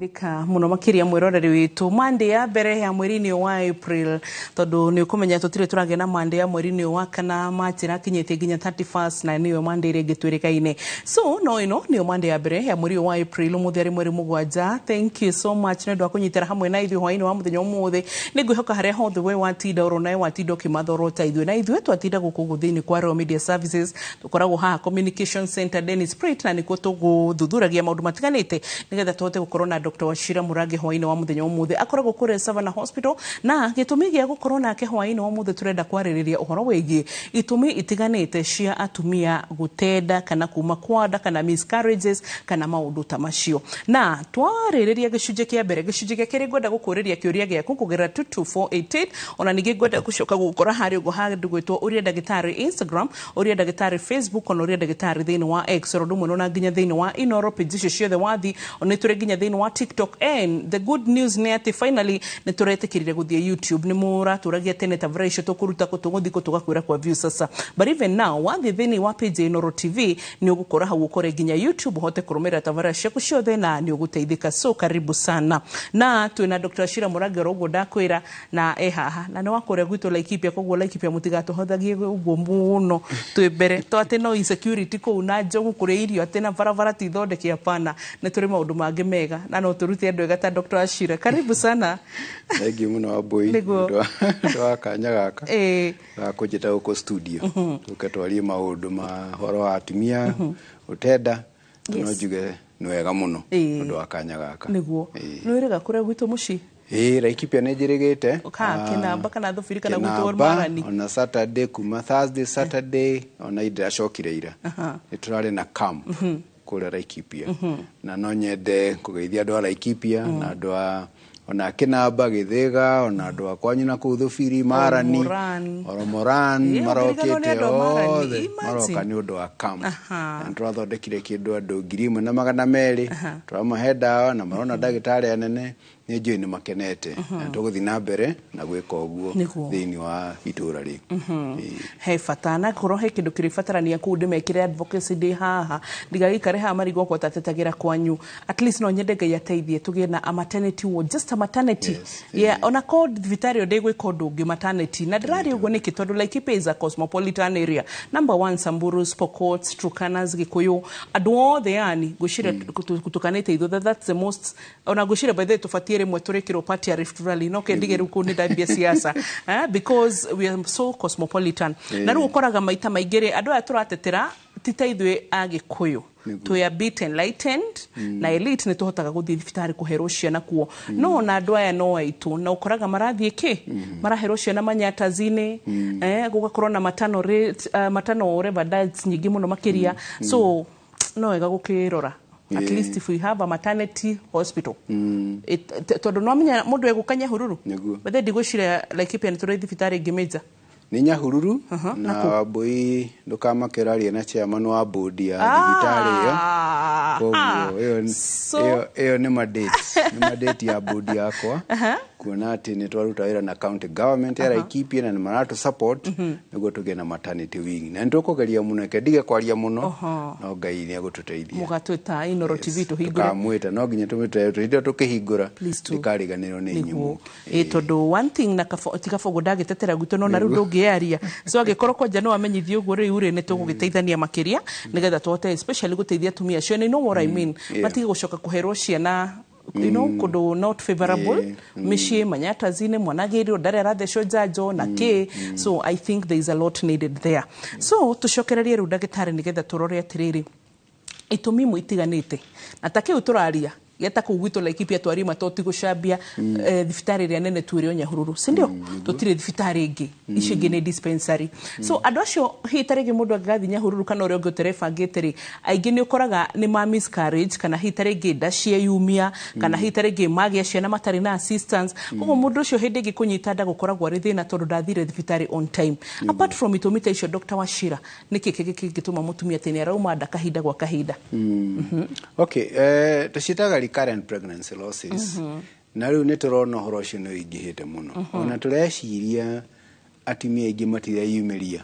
Thika muno makiria mwiroreri witu Monday ya mbere ya mweri-inĩ wa April, tondu ni ukumenya tutire turagia na Monday ya mweri-inĩ wa kana March irakinyĩtie nginya 31st na niyo Monday ĩrĩa ĩngĩ twĩrĩkaine. So no ĩno niyo Monday ya mbere ya mweri wa April, ũmũthĩ arĩ mweri 7. Thank you so much nĩ ũndũ wa kũnyitĩra hamwe na ithuĩ hwaĩ-inĩ wa mũthenya ũmũthĩ. Nĩ ngwĩhoka harĩa hothe we watinda oro nawe watinda ũkĩmathorota ithuĩ, na ithuĩ twatinda gũkũ ũguo thĩinĩ kwa Royal Media Services, tũkoragwo haha Communication Center Dennis Prit, na nĩkuo tũgũthuthuragia maũndũ matiganĩte nĩgetha tũhote gũkorwo na Dr. Wachira Murangi hwaĩ-inĩ wa mũthenya ũmũthĩ. Akoragwo kũrĩa Savannah Hospital, na gĩtũmi gĩa gũkorwo nake hwaĩ-inĩ wa ũmũthĩ, tũrenda kwarĩrĩria ũhoro wĩgiĩ itũmi itiganĩte cia atumia gũtenda kana kuma kwa nda kana miscarriages kana maũndũ ta macio. Na twarĩrĩria gĩcunjĩ kĩa mbere, gĩcunjĩ gĩa kerĩ ngwenda gũkũrĩria kĩũria gĩaku kũgerera 22488. Ona ningĩ ngwenda gũcoka gũkora harĩa ũguo handũ gwĩtwo Ũria Ndagĩtarĩ Instagram, Ũria Ndagĩtarĩ Facebook, ona Ũria Ndagĩtarĩ thĩinĩ wa X, oro ũndũ ũmwe na nginya thĩinĩ wa Inoro page icio ciothe wathi, ona nĩ tũrĩ nginya thĩinĩ wa TikTok. And the good news nĩ atĩ finally nĩ tũretĩkĩrire gũthiĩ YouTube. Nĩ mũratũragia tene tabara icio tũkũruta kũ, tũgũthiĩ kũ, tũgakwĩra kwa view sasa, but even now wathiĩ thĩinĩ wa page ya Inoro TV nĩ ũgũkora hau ũkore nginya YouTube ũhote kũrũmĩrĩra tabara ciaku ciothe na nĩ ũgũteithĩka. So karibu sana, na twĩna Dr. Wachira Murangi oro ũguo ndakwĩra, na e haha na nĩ wa kũrĩa gwitũ Laikipia. Koguo Laikipia mũtigatũhothagie ũguo mũno twĩ mbere to atĩ no insecurity kũu na njogu kũrĩa irio atĩ na barabara ti thondeke. Hapana, nĩ tũrĩ maũndũ mangĩ mega na no tũrute andũ ega ta Dr. Wachira. Karibu sana. Thengiũ mũno, Wambui. Nĩguo. Nĩ ũndũ wa kanya gaka ga kũnjĩta gũkũ studio tũke twarie maũndũ ma ũhoro wa atumia ũtenda. Na no njuge nĩ wega mũno ũndũ wa kanya gaka. Nĩguo. Nĩ wĩrĩga kũrĩa gwitũ mũciĩ? Ĩĩ, Laikipia nĩ njĩrĩgĩte. Ka Kĩnamba kana Thubiri kana gwitũ Kĩnamba, Marani? Ona Saturday, kuma Thursday, Saturday, ona ndĩracokire ira, nĩ tũrarĩ na camp kũrĩa Laikipia, na no nyende kũgeithia andũ a Laikipia na andũ a ona Kĩnamba, Gĩthĩga, ona andũ a kwanyu na kũu Thubiri, Marani. Oromoran. Oromoran. Ĩĩ, ũkĩriganĩrwo nĩ Marokĩte andũ a Marani. othe. Imagine. Maroka nĩ ũndũ wa camp. Na nĩ tũrathondekire kĩndũ andũ 1200, tũramahe ndawa na marona ndagĩtarĩ anene. Nĩ njũĩ nĩ makenete na tũgũthiĩ na mbere na gwĩka ũguo thĩinĩ wa itũũra rĩu. Ĩĩ. He bata na korwo he kĩndũ kĩrĩbatarania kũu ndĩmekĩre advocacy ndĩ haha, ndigagĩikare haha marigwo kwa tatetagĩra kwanyu. At least no nyende Ngai ateithie tũgĩe na a maternity ward, just a maternity. Yeah, ona ko thibitarĩ ĩyo ndĩgwĩka ũndũ ũngĩ, maternity. Na ndĩraria ũguo nĩkĩ? Tondũ Laikipia is a cosmopolitan area, number one, Samburus, Pokots, Turkanas, Gĩkũyũ, andũ othe, yani ngwĩciria tũkanĩte ithuothe. That's the most. Ona ngwĩciria, by the way, tũbatiĩ rĩmwe tũrĩkĩrwo part ya Rift Valley, no kendige rĩu kũu nĩ ndambia siasa, because we are so cosmopolitan. Na rĩu ũkoraga maita maingĩ rĩ, andũ aya tũratetera ti ta ithuĩ Agĩkũyũ twĩ a bit enlightened na elite, nĩ tũhotaga gũthiĩ thibitarĩ kũherwo ciana kuo, no ona andũ aya no aitũ, na ũkoraga marathiĩ kĩ maraherwo ciana manyatazi-inĩ, gũgakorwo na maternal rate, maternal whatever deaths nyingĩ mũno makĩria. So no wega gũkĩrora at least if we have a maternity hospital. Tondũ no menya mũndũ egũka Nyahururu. Nĩguo. But then ndigwĩciria Laikipia nĩ tũrĩ thibitarĩ ĩngĩ major. Nĩ Nyahururu. Na Nakũ? Wambui, ndũkamake, ũraria na chairman wa board ya thibitarĩ ĩyo. Koguo ĩyo ĩyo nĩ mandate ya board yakwa kuona atĩ nĩ twaruta wĩra na county government ya Laikipia na nĩ maratũ support nĩguo tũgĩe na maternity wing, na nĩ tũkũgeria mũno. Reke ndige kwaria mũno, no Ngai nĩ egũtũteithia. Mũgatwĩta Inoro TV tũhingũre. Tũkamwĩta, no nginya tũmwĩte tũhĩndĩ ĩyo tũkĩhingũra. Please do. Ndĩkariganĩrwo nĩ inyuĩ. Nĩguo, ĩ tondũ one thing na ti Kabogo ndagĩtetera gwitũ, no na rĩu ndũngĩaria. So angĩkorwo kwanja nĩ wamenyithio ũguo rĩu rĩ, nĩ tũgũgĩteithania makĩria nĩgetha tũhote especially gũteithia atumia acio. And you know what I mean, matige gũcoka kũherwo ciana kũndũ not favorable, mĩciĩ manyatazi-inĩ, mwana agĩrĩrwo ndarĩ arathecwo njanjo na kĩ. So I think there is a lot needed there. So tũcokererie rĩu, ndagĩtarĩ, nĩgetha tũrore atĩrĩrĩ, itũmi imwe itiganĩte na ta kĩu tũraria geta kũu gwitũ Laikipia, twarie matoti gũcambia, thibitarĩ ĩrĩa nene tu ĩrĩ o Nyahururu, si ndio? Tũtirĩ thibitarĩ ĩngĩ, icio ingĩ nĩ dispensary. So andũ acio hihi ta rĩngĩ mũndũ angĩgathiĩ Nyahururu kana ũrĩa ũngĩ ũterebangĩte rĩ, aingĩ nĩ ũkoraga nĩ ma miscarriage, kana hihi ta rĩngĩ nda cieyumia, kana hihi ta rĩngĩ magĩa ciana matarĩ na assistance. Koguo mũndũ ũcio hĩndĩ ĩngĩ kũnyita nda gũkoragwo arĩ thĩna tondũ ndathire thibitarĩ on time. Apart from itũmi ta icio, Dr. Wachira, nĩkĩ kĩngĩ kĩngĩtũma mũtumia atĩ nĩ arauma nda kahinda gwa kahinda? Okay, tũciĩtaga recurrent pregnancy losses, na rĩu nĩ tũrona ũhoro ũcio nĩ ũingĩhĩte mũno. Ona tũreciria atumia aingĩ matireyumĩria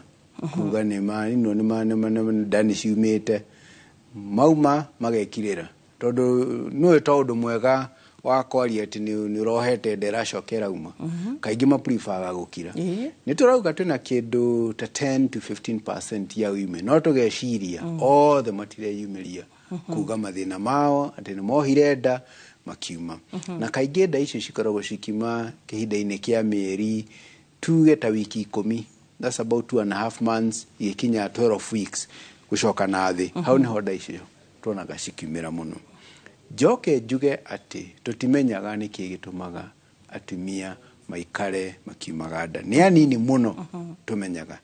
kuga nĩ ma ino nĩ ma nĩ ma nĩ ma nda nĩ ciumĩte, mauma magekirĩra tondũ nĩũĩ to ũndũ mwega. Wa kwaria atĩ nĩ ũrohete nda ĩracoka ĩrauma, kaingĩ mapreferga gũkira. Nĩ tũrauga twĩna kĩndũ ta 10 to 15% ya women, no tũgeciria othe matireyumĩria kuga mathĩna mao atĩ nĩ mohire nda makiuma. Na kaingĩ nda icio cikoragwo cikiuma kĩhinda-inĩ kĩa mĩeri tuge ta wiki 10, that's about 2.5 months, igĩkinya 12 weeks gũcoka na thĩ. Hau nĩho nda icio tuonaga cikiumĩra mũno. Njoke njuge atĩ tũtimenyaga nĩkĩ gĩtũmaga atumia maikare makiumaga nda. Nĩ anini mũno tũmenyaga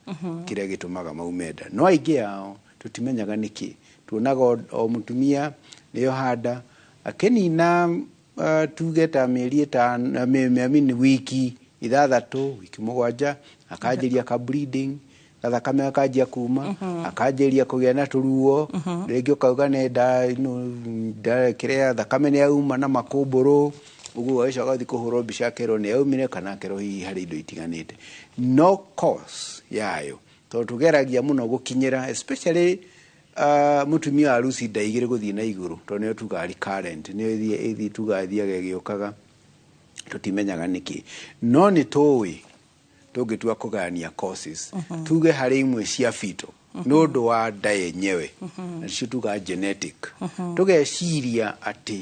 kĩrĩa gĩtũmaga maume nda, no aingĩ ao tũtimenyaga nĩkĩ. Tuonaga o mũtumia nĩoha nda akĩnina tuge ta mĩeri 5, I mean wiki 6, wiki 7, akanjĩria ka bleeding, gathakame gakanjia kuma, akanjĩria kũgĩa na tũruo. Rĩngĩ ũkauga nĩ nda nda kĩrĩa thakame nĩ yauma na makũmbũrũ ũguo, agĩcoka gũthiĩ kũhũrwo mbica akerwo nĩ yaumire, kana akerwo hihi harĩ indo itiganĩte. No cause yayo, tondũ tũgeragia mũno gũkinyĩra especially mũtumia wa ruci nda 2 gũthiĩ na igũrũ, tondũ nĩyo tugaga recurrent, nĩyo ĩthiĩ tugaga ĩthiaga ĩgĩũkaga, tũtimenyaga nĩkĩ. No nĩ tũĩ tũngĩtua kũgayania causes, tuge harĩ imwe cia fetal nĩ ũndũ wa nda yenyewe, na nĩcio tugaga genetic. Tũgeciria atĩ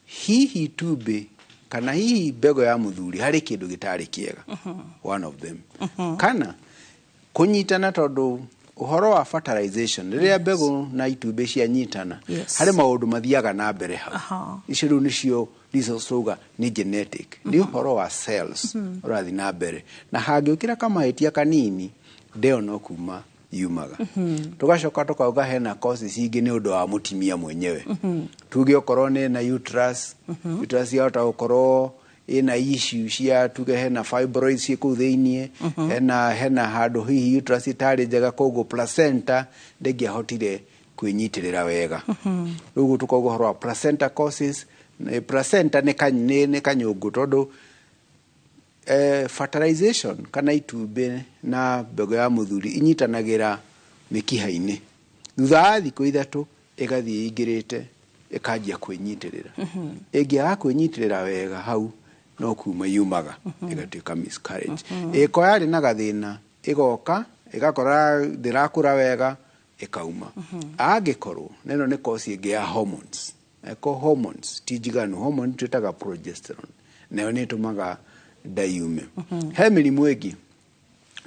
hihi itumbĩ kana hihi mbegũ ya mũthuri harĩ kĩndũ gĩtarĩ kĩega, one of them, kana kũnyitana, tondũ ũhoro wa fertilization, rĩrĩa mbegũ na itumbĩ cianyitana, harĩ maũndũ mathiaga na mbere hau. Icio rĩu nĩcio reasons tũuga nĩ genetic, nĩ ũhoro wa cells ũrathiĩ na mbere, na hangĩũkĩra kamahĩtia kanini, ndeo no kuma yumaga. Tũgacoka tũkauga hena causes ingĩ nĩ ũndũ wa mũtumia mwenyewe. Tuge okorwo nĩ na uterus, uterus yahota gũkorwo ĩna issue cia, tuge hena fibroids ciĩ kũu thĩiniĩ, hena handũ hihi uterus ĩtarĩ njega, koguo placenta ndĩngĩahotire kwĩnyitĩrĩra wega. Rĩu ũguo tũkauga ũhoro wa placenta causes. Placenta nĩ kanyũngũ, tondũ fertilization kana itumbĩ na mbegũ ya mũthuri inyitanagĩra mĩkiha-inĩ. Thutha wa thikũ 3 ĩgathiĩ ĩingĩrĩte, ĩkanjia kwĩnyitĩrĩra. Ĩngĩaga kwĩnyitĩrĩra wega, hau no kuma yumaga, ĩgatuĩka miscarriage. Ĩko yarĩ na gathĩna, ĩgoka ĩgakora ndĩrakũra wega, ĩkauma. Angĩkorwo na ĩno nĩ cause ĩngĩ ya hormones, eko hormones ti njiganu, hormone twĩtaga progesterone, nayo nĩ ĩtũmaga nda yume. He mĩrimũ ĩngĩ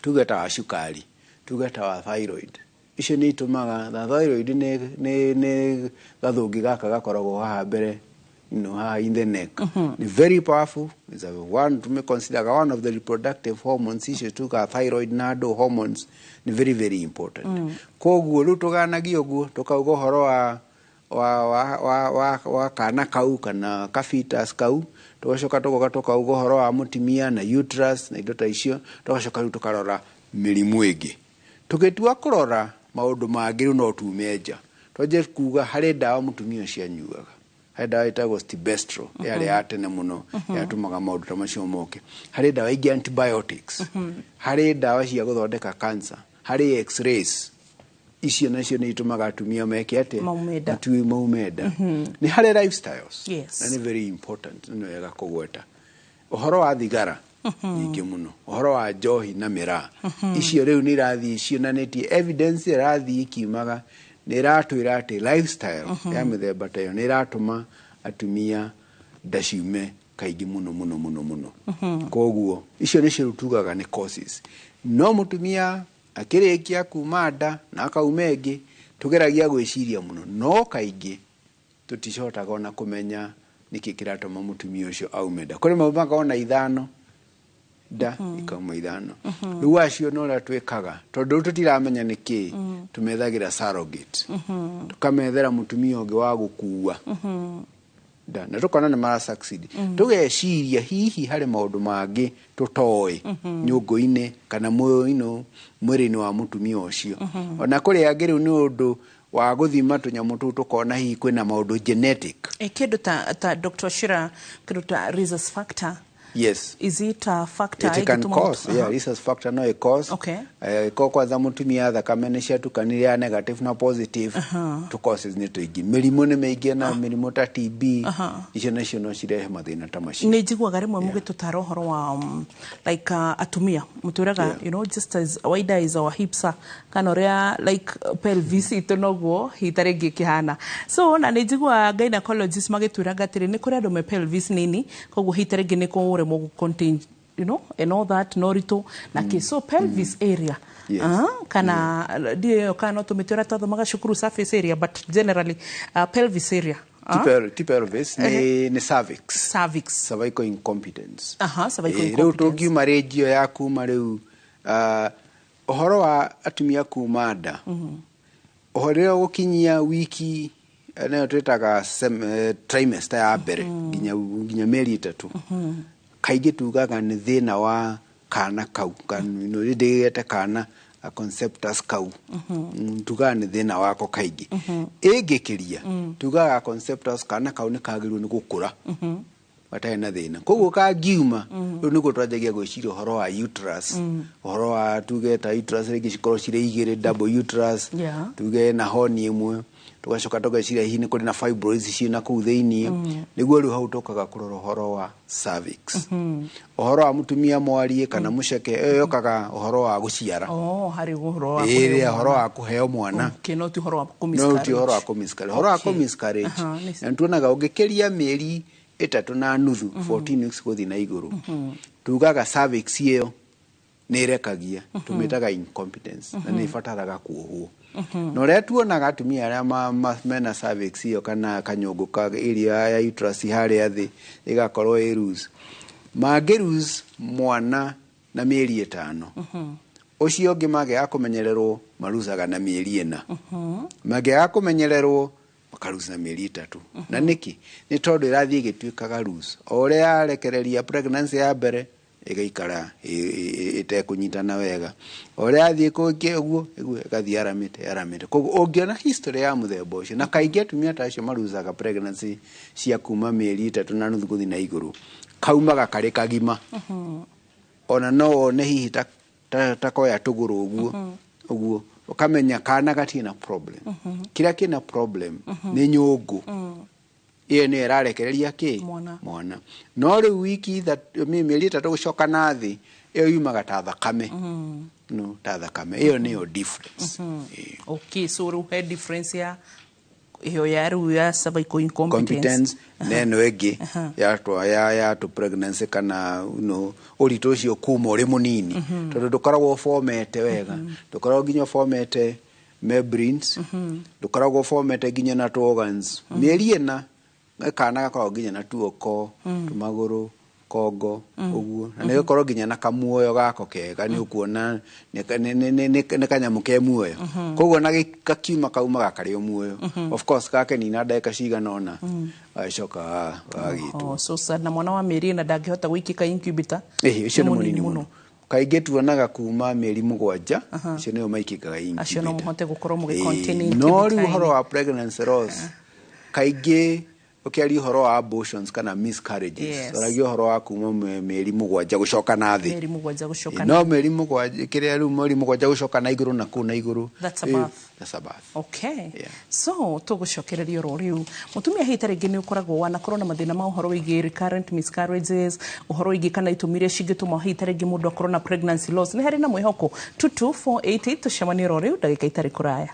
tuge ta wa cukari, tuge ta wa thyroid, icio nĩ itũmaga. Na thyroid nĩ gathũngĩ gaka gakoragwo haha mbere, haha in the neck. Nĩ very powerful. It's a one tume consider one of the reproductive hormones. Icio tuga thyroid na andũ hormones nĩ very very important. Koguo rĩu tũganagia ũguo, tũkauga ũhoro wa kana kau kana ka fetus kau, tũgacoka tũgoka tũkauga ũhoro wa mũtumia na uterus na indo ta icio, tũgacoka rĩu tũkarora mĩrimũ ĩngĩ. Tũgĩtua kũrora maũndũ mangĩ, rĩu no tume nja twanjie kuga harĩ ndawa mũtumia ũcio anyuaga, harĩ ndawa ĩtagwo Stilbestrol, yarĩ ya tene mũno, yatũmaga maũndũ ta macio moke. Harĩ ndawa ingĩ, antibiotics, harĩ ndawa cia gũthondeka cancer, harĩ x-rays, icio nacio nĩ itũmaga atumia meke atĩa? Maume nda. Maume nda. Nĩ harĩ lifestyles, na nĩ very important, nĩ wega kũgweta ũhoro wa thigara nyingĩ mũno, ũhoro wa njohi na mĩraa. Icio rĩu nĩ irathiĩ cionanĩtie, evidence ĩrathiĩ ikiumaga nĩ ĩratwĩra atĩ lifestyle ya mĩthemba ta ĩyo nĩ ĩratũma atumia nda ciume kaingĩ mũno mũno mũno mũno. Koguo icio nĩcio rĩu tugaga nĩ causes. No mũtumia akĩrĩkia kuma nda na akauma ĩngĩ, tũgeragia gwĩciria mũno, no kaingĩ tũticotaga ona kũmenya nĩkĩ kĩratũma mũtumia ũcio aume nda. Kũrĩ maumaga ona 5, nda ikauma 5. Rĩu acio no ũrĩa twĩkaga, tondũ rĩu tũtiramenya nĩkĩ, tũmethagĩra surrogate, tũkamethera mũtumia ũngĩ wa gũkua nda, na tũkona nĩ mara succeed. Tũgeciria hihi harĩ maũndũ mangĩ tũtoĩ nyũngũ-inĩ kana mwĩrĩ-inĩ wa mũtumia ũcio. Ona kũrĩ angĩ rĩu nĩ ũndũ wa gũthima tũnyamũ tũu, tũkona hihi kwĩna maũndũ genetic. Kĩndũ ta Dr. Shira, kĩndũ ta rhesus factor. Yes. Is it a factor? It can cause, yeah, rhesus factor no cause. Okay. Ko kwanza mutumia thakame nĩ ciatukanire ya negative na positive. To causes nĩ tũingĩ. Mĩrimũ nĩ mĩingĩ na mĩrimũ ta TB. Icio nacio no cirehe mathĩna ta macio. Nĩ njiguaga rĩmwe mũgĩtũtara ũhoro wa like atumia mũtwĩraga, you know, just as wider as our hips are, kana ũrĩa like pelvis itũ noguo hita rĩngĩ ĩkĩhana. So na nĩ njiguaga gynecologist magĩtwĩraga atĩrĩ nĩ kũrĩ andũ me pelvis nini koguo hita rĩngĩ nĩ kũremwo gũ contain, you know, and all that norito na kĩ. So pelvis area. Yes. Kana ndiyo kana no tũmĩtwĩra twathomaga cukuru surface area, but generally pelvis area. Ti pelvis nĩ cervix. Cervix. Cervical incompetence. Cervical Rĩu incompetence. tũngiuma rĩnjio ya kuma rĩu ũhoro wa atumia kuma nda, ũhoro rĩrĩa ũgũkinyia wiki nayo twĩtaga trimester ya mbere nginya mĩeri 3, kaingĩ tugaga nĩ thĩna wa kana kau ndĩgete kana a conceptus kau, tugaga nĩ thĩna wako kaingĩ. Ĩngĩkĩria tugaga conceptus kana kau nĩ kagĩrĩirwo nĩ gũkũra gatarĩ na thĩna, koguo kangiuma rĩu nĩguo twanjagia gwĩciria ũhoro wa uterus, ũhoro wa tuge ta uterus rĩngĩ cikorwo cirĩ igĩrĩ, double uterus, tuge na honi ĩmwe, tugacoka tũgeciria hihi nĩ kũrĩ na fibroids ciĩ na kũu thĩiniĩ, nĩguo rĩu hau tũkaga kũrora ũhoro wa cervix, ũhoro wa mũtumia mwarie kana mũceke, ĩyo yũkaga ũhoro wa gũciara. Harĩ ũhoro wa ĩrĩa ũhoro wa kũheo mwana. Okay, no ti ũhoro wa no ti ũhoro wa kũ-miscarriage. Ũhoro wa kũ-miscarriage na tuonaga ũngĩkĩria mĩeri 3.5, 14 weeks gũthiĩ na igũrũ, tugaga cervix ĩyo nĩ ĩrekagia, tũmĩtaga incompetence, na nĩ ĩbataraga kuohwo. Na ũrĩa tuonaga atumia arĩa mena cervix ĩyo kana kanyũngũ ka area ya uterus harĩa thĩ ĩgakorwo ĩ loose, mangĩ loose mwana na mĩeri 5, ũcio ũngĩ mangĩaga kũmenyererwo marucaga na mĩeri 4, mangĩaga kũmenyererwo makaruca na mĩeri 3. Na nĩkĩ? Nĩ tondũ ĩrathiĩ ĩgĩtuĩkaga loose o ũrĩa yarekereria pregnancy ya mbere ĩgaikara ĩtekũnyitana wega, o ũrĩa yathiĩ kũngĩ ũguo ĩgathiĩ yaramĩte. Koguo ũngĩona history ya mũthemba ũcio, na kaingĩ atumia ta acio marucaga pregnancy cia kuma mĩeri 3.5 gũthiĩ na igũrũ, kaumaga karĩ kagima, ona no wone hihi ta koya tũgũrũ ũguo ũguo, ũkamenya kana gatirĩ na problem. Kĩrĩa kĩna problem nĩ nyũngũ ĩyo nĩyo ĩrarekereria kĩ mwana. No rĩu wiki mĩeri 3 gũcoka na thĩ, ĩyo yumaga ta thakame, no ta thakame ĩyo nĩyo difference. Okay, so rĩu he difference ya ĩyo ya rĩu ya cervical incompetence na ĩno ĩngĩ ya to pregnancy kana no ũritũ ũcio kuma ũrĩ mũnini, tondũ ndũkoragwo ũbomete wega, ndũkoragwo nginya ũbomete membranes, ndũkoragwo ũbomete nginya na tũ organs. Mĩeri 4 kana gakoragwo nginya na tuoko, tũmagũrũ, kongo ũguo, na nĩgũkorwo nginya na kamuoyo gako kega, nĩ ũkuona nĩ kanyamũ ke muoyo, koguo na gakiuma kaumaga karĩ o muoyo. Of course gakenina ndagĩka cigana ũna agacoka gagĩtwo. So sad. Na mwana wa mĩeri 4 ndangĩhota gũikĩka incubator. Ũcio nĩ mũnini mũno. Kaingĩ tuonaga kuma mĩeri 7, ũcio nĩo maikĩkaga incubator. Acio no mũhote gũkorwo mũgĩ contain incubator. No rĩu ũhoro wa pregnancy loss kaingĩ ũkĩaria ũhoro wa abortions kana miscarriages, ũragia ũhoro wa kuma mĩeri 7 gũcoka na thĩ. Mĩeri 7 gũcoka no mĩeri 7 kĩrĩa rĩu mĩeri 7 gũcoka na igũrũ na kũu na igũrũ. That's a birth. That's a birth. Okay. So tũgũcokereria oro rĩu mũtumia hihi ta rĩngĩ nĩ ũkoragwo wanakorwo na mathĩna ma ũhoro wĩgiĩ recurrent miscarriages, ũhoro wĩgiĩ kana itũmi iria cingĩtũma hihi ta rĩngĩ mũndũ akorwo na pregnancy loss, nĩ harĩ na mwĩhoko? 22488 tũcemanie oro rĩu ndagĩka itarĩ kũraya.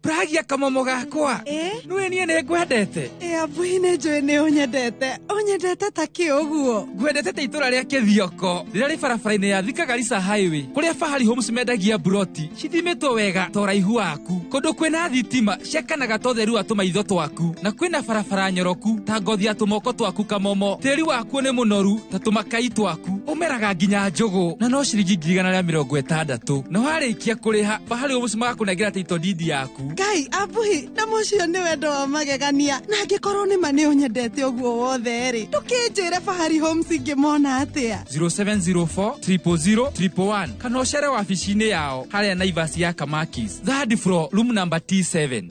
Pragia kamomo gakwa nĩwe niĩ nĩ ngwendete. Abuhi nĩ njũĩ nĩ ũnyendete, ũnyendete ta kĩ ũguo? Ngwendete ta itũra rĩa Kĩthioko rĩrĩa rĩ barabara-inĩ ya Thika Garissa Highway, kũrĩa Fahari Homes mendagia mburoti cithimĩtwo wega ta ũraihu waku, kũndũ kwĩna thitima ciakanaga ta ũtheru wa tũmaitho twaku, na kwĩna barabara nyoroku ta ngothi ya tũmoko twaku kamomo, tĩri wakuo nĩ mũnoru ta tũmakai twaku, ũme Kũmeraga nginya njũgũ na no ciringi 160,000. Na warĩkia kũrĩha Fahari Homes magakũnengera title deed yaku. Ngai abuhi na mũcio nĩ wendo wa magegania na angĩkorwo nĩ ma nĩ ũnyendete ũguo wothe rĩ ndũkĩnjĩre Fahari Homes ingĩmona atĩa? 0704 000 111 kana ũcere wabici-inĩ yao harĩa Naivas ya Kamakis, third floor, room number T7.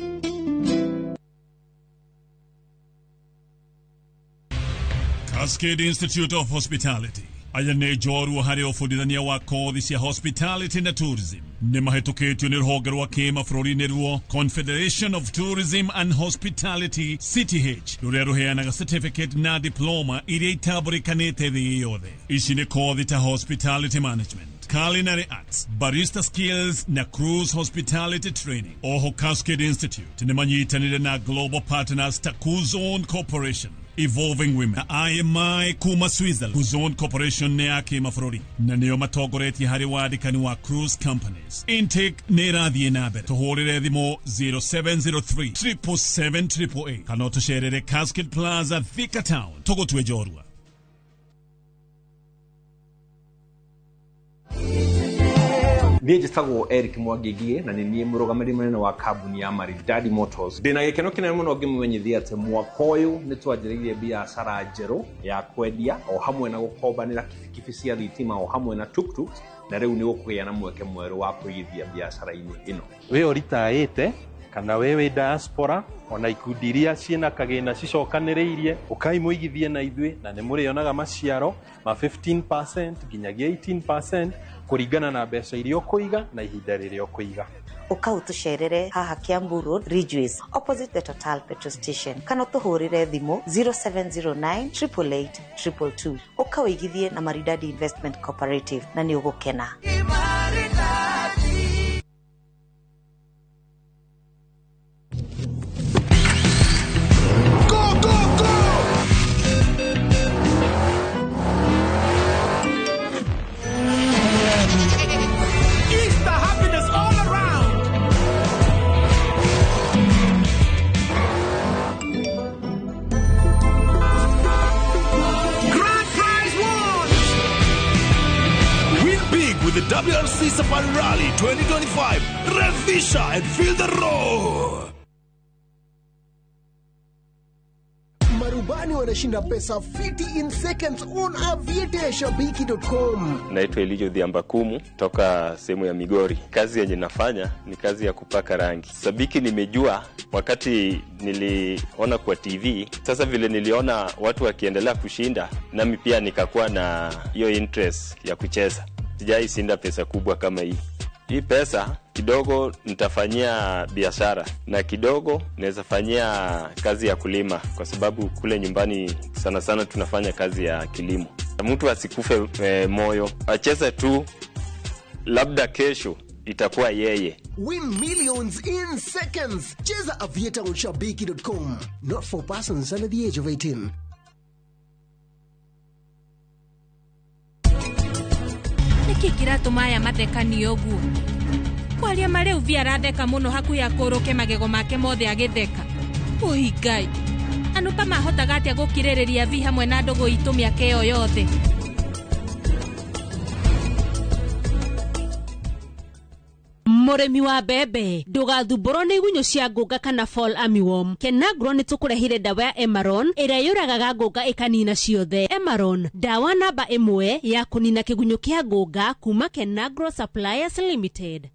Cascade Institute of Hospitality aya nĩ njorua harĩ ũbundithania wa kothi cia hospitality na tourism. Nĩ mahĩtũkĩtio nĩ rũhonge rwa kĩmabũrũri nĩruo Confederation of Tourism and Hospitality, CTH, rũrĩa rũheanaga certificate na diploma iria itambũrĩkanĩte thĩ yothe. Ici nĩ kothi ta hospitality management, culinary arts, barista skills na cruise hospitality training. Oho Cascade Institute nĩ manyitanĩire na global partners ta Kuzon Corporation, Evolving Women na IMI kuma Switzerland. Kuzon Corporation nĩ ya kĩmabũrũri na nĩo matongoretie harĩ wandĩkani wa cruise companies. Intake nĩ ĩrathiĩ na mbere. Tũhũrĩre thimũ 0703 777 888 kana ũtũcerere Cascade Plaza, Thika Town. Tũgũtue njorua. Niĩ njĩtagwo Eric Mwangi na nĩ niĩ mũrũgamĩrĩri mũnene wa kambuni ya Maridadi Motors. Ndĩna gĩkeno kĩnene mũno ngĩmũmenyithia atĩ mwaka ũyũ nĩ twanjĩrĩirie biacara njerũ ya kwendia o hamwe na gũkombanĩra kibikibi cia thitima o hamwe na tuktuks, na rĩu nĩ gũkũgĩa na mweke mwerũ wa kũigithia biacara-inĩ ĩno. Wĩ ũritaĩte kana we wĩ diaspora ona ikundi iria ciĩna kagĩna cicokanĩrĩirie, ũkai mũigithie na ithuĩ na nĩ mũrĩonaga maciaro ma 15% nginyagia 18% kũringana na mbeca iria ũkũiga na ihinda rĩrĩa ũkũiga. Ũka ũtũcerere haha Kiambu Road, Ridgeways, opposite the Total petrol station, kana ũtũhũrĩre thimũ 0709 888 222. Ũka ũigithie na Maridadi Investment Cooperative na nĩ ũgũkena. Go, go, go! Easter happiness all around! Grand prize won! Win big with the WRC Safari Rally 2025. Revisha and feel the roar! Marubani wanashinda pesa fiti in seconds on aviateashabiki.com. Naitwa Elijo Dhiambakumu toka sehemu ya Migori. Kazi yenye nafanya ni kazi ya kupaka rangi. Sabiki nimejua wakati niliona kwa TV. Sasa vile niliona watu wakiendelea kushinda, nami pia nikakuwa na hiyo interest ya kucheza. Sijai shinda pesa kubwa kama hii. Hii pesa kidogo nitafanyia biashara na kidogo naweza fanyia kazi ya kulima, kwa sababu kule nyumbani sana sana tunafanya kazi ya kilimo. Mtu asikufe moyo, acheze tu, labda kesho itakuwa yeye. Win millions in seconds. Cheza Aviator on shabiki.com. Not for persons under the age of 18. Nĩkĩ kĩratũma aya mathekanio ũguo? Kwaria marĩu vi aratheka mũno hakuhĩ akũrũke magego make mothe agĩtheka. Ũi Ngai, Anupa mahotaga atĩa gũkirĩrĩria vi hamwe na ndũgũ itũ mĩaka ĩyo yothe? Mũrĩmi wa mbembe, ndũgathumbũrwo nĩ igunyũ cia ngũnga kana fall armyworm. Kenagro nĩ tũkũrehire ndawa ya Emaron ĩrĩa yũragaga ngũnga ĩkanina ciothe. Emaron, ndawa namba 1 ya kũnina kĩgunyũ kĩa ngũnga kuma Kenagro Suppliers Limited.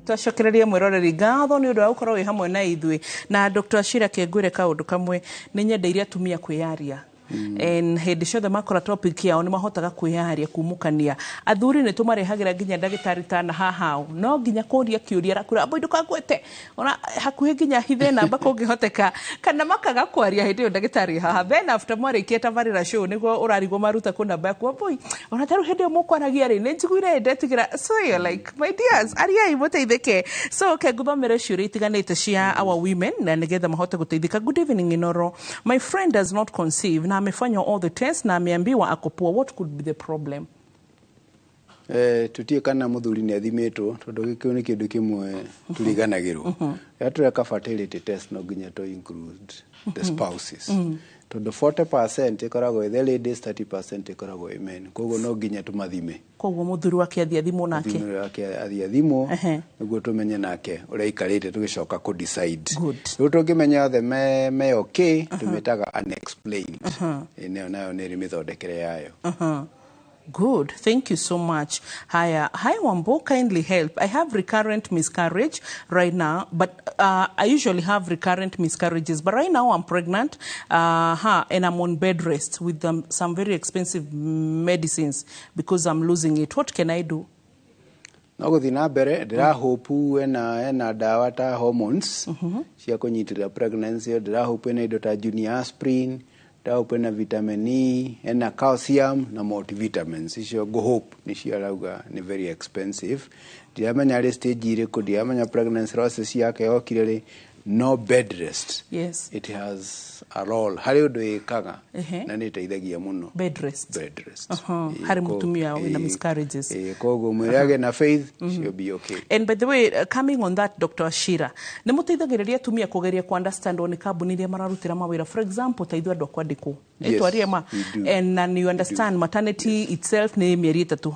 Twacokererie mwĩroreri ngatho nĩ ũndũ wa gũkorwo wĩ hamwe na ithuĩ. Na Dr. Shira, kengwĩre kaũndũ kamwe, nĩ nyendeire atumia kwĩyaria. En hĩndĩ ciothe makora topic yao nĩ mahotaga kwĩyaria kumũkania. Athuri nĩ tũmarehagĩra nginya ndagĩtarĩ tana haha no nginya kũria kĩũria arakwĩra amboi ndũkangwete, ona hakuhĩ nginya hithe namba kũngĩhoteka, kana makaga kwaria hĩndĩ ĩyo ndagĩtarĩ haha. Then after mwarĩkia tabarĩra show nĩguo ũrarigwo maruta kũ namba yaku, amboi ona tarĩu hĩndĩ ĩyo mũkwaragia rĩ nĩ njiguire ndetigĩra. So you're like, my dears, ariai mũteithĩke. So ke nguthomere ciũria itiganĩte cia our women na nĩgetha mahote gũteithĩka. Good evening Inoro, my friend does not conceive na amefanya all the tests na ameambiwa ako poa. What could be the problem? Tũtiĩ kana mũthuri nĩ athimĩtwo, tondũ gĩkĩu nĩ kĩndũ kĩmwe tũriganagĩrwo. Rĩrĩa tũreka fertility test, no nginya to include the spouses, tondũ 40% ĩkoragwo ĩ the ladies, 30% ĩkoragwo ĩ men. Koguo no nginya tũmathime. Koguo mũthuri wake athiĩ athimwo nake. Mũthuri wake athiĩ athimwo nĩguo tũmenye nake ũrĩa aikarĩte tũgĩcoka kũ decide. Rĩu tũngĩmenya othe me okay, tũmĩtaga unexplained. Ĩno nayo nĩ ĩrĩ mĩthondekere yayo. Good, thank you so much. Haya, hi Wambo, kindly help. I have recurrent miscarriage right now, but I usually have recurrent miscarriages. But right now I'm pregnant, and I'm on bed rest with some very expensive medicines because I'm losing it. What can I do? No gũthiĩ na mbere. Ndĩrahope ena ndawa ta hormones cia kũnyitĩrĩra pregnancy. Ndĩrahope ena indo ta junior aspirin, ndĩrahope ena vitamin E, ena calcium na multivitamins. Icio ngũhope nĩcio arauga nĩ very expensive. Ndiramenya arĩ stage irĩkũ, ndiramenya pregnancy losses yake yokire rĩ, no bed rest, it has a role harĩ ũndũ ĩkaga na nĩ ĩteithagia mũno. Bed rest. Bed rest. Harĩ mũtumia wĩna miscarriages. Koguo mwĩre agĩe na faith, she'll be okay. And by the way, coming on that, Dr. Ashira, nĩ mũteithagĩrĩria atumia kũgeria ku understand nĩ kambuni iria mararutĩra mawĩra. For example, ta ithuĩ andũ a kwandĩkwo. Yes, Twarie ma. we do. And you understand maternity itself nĩ mĩeri 3.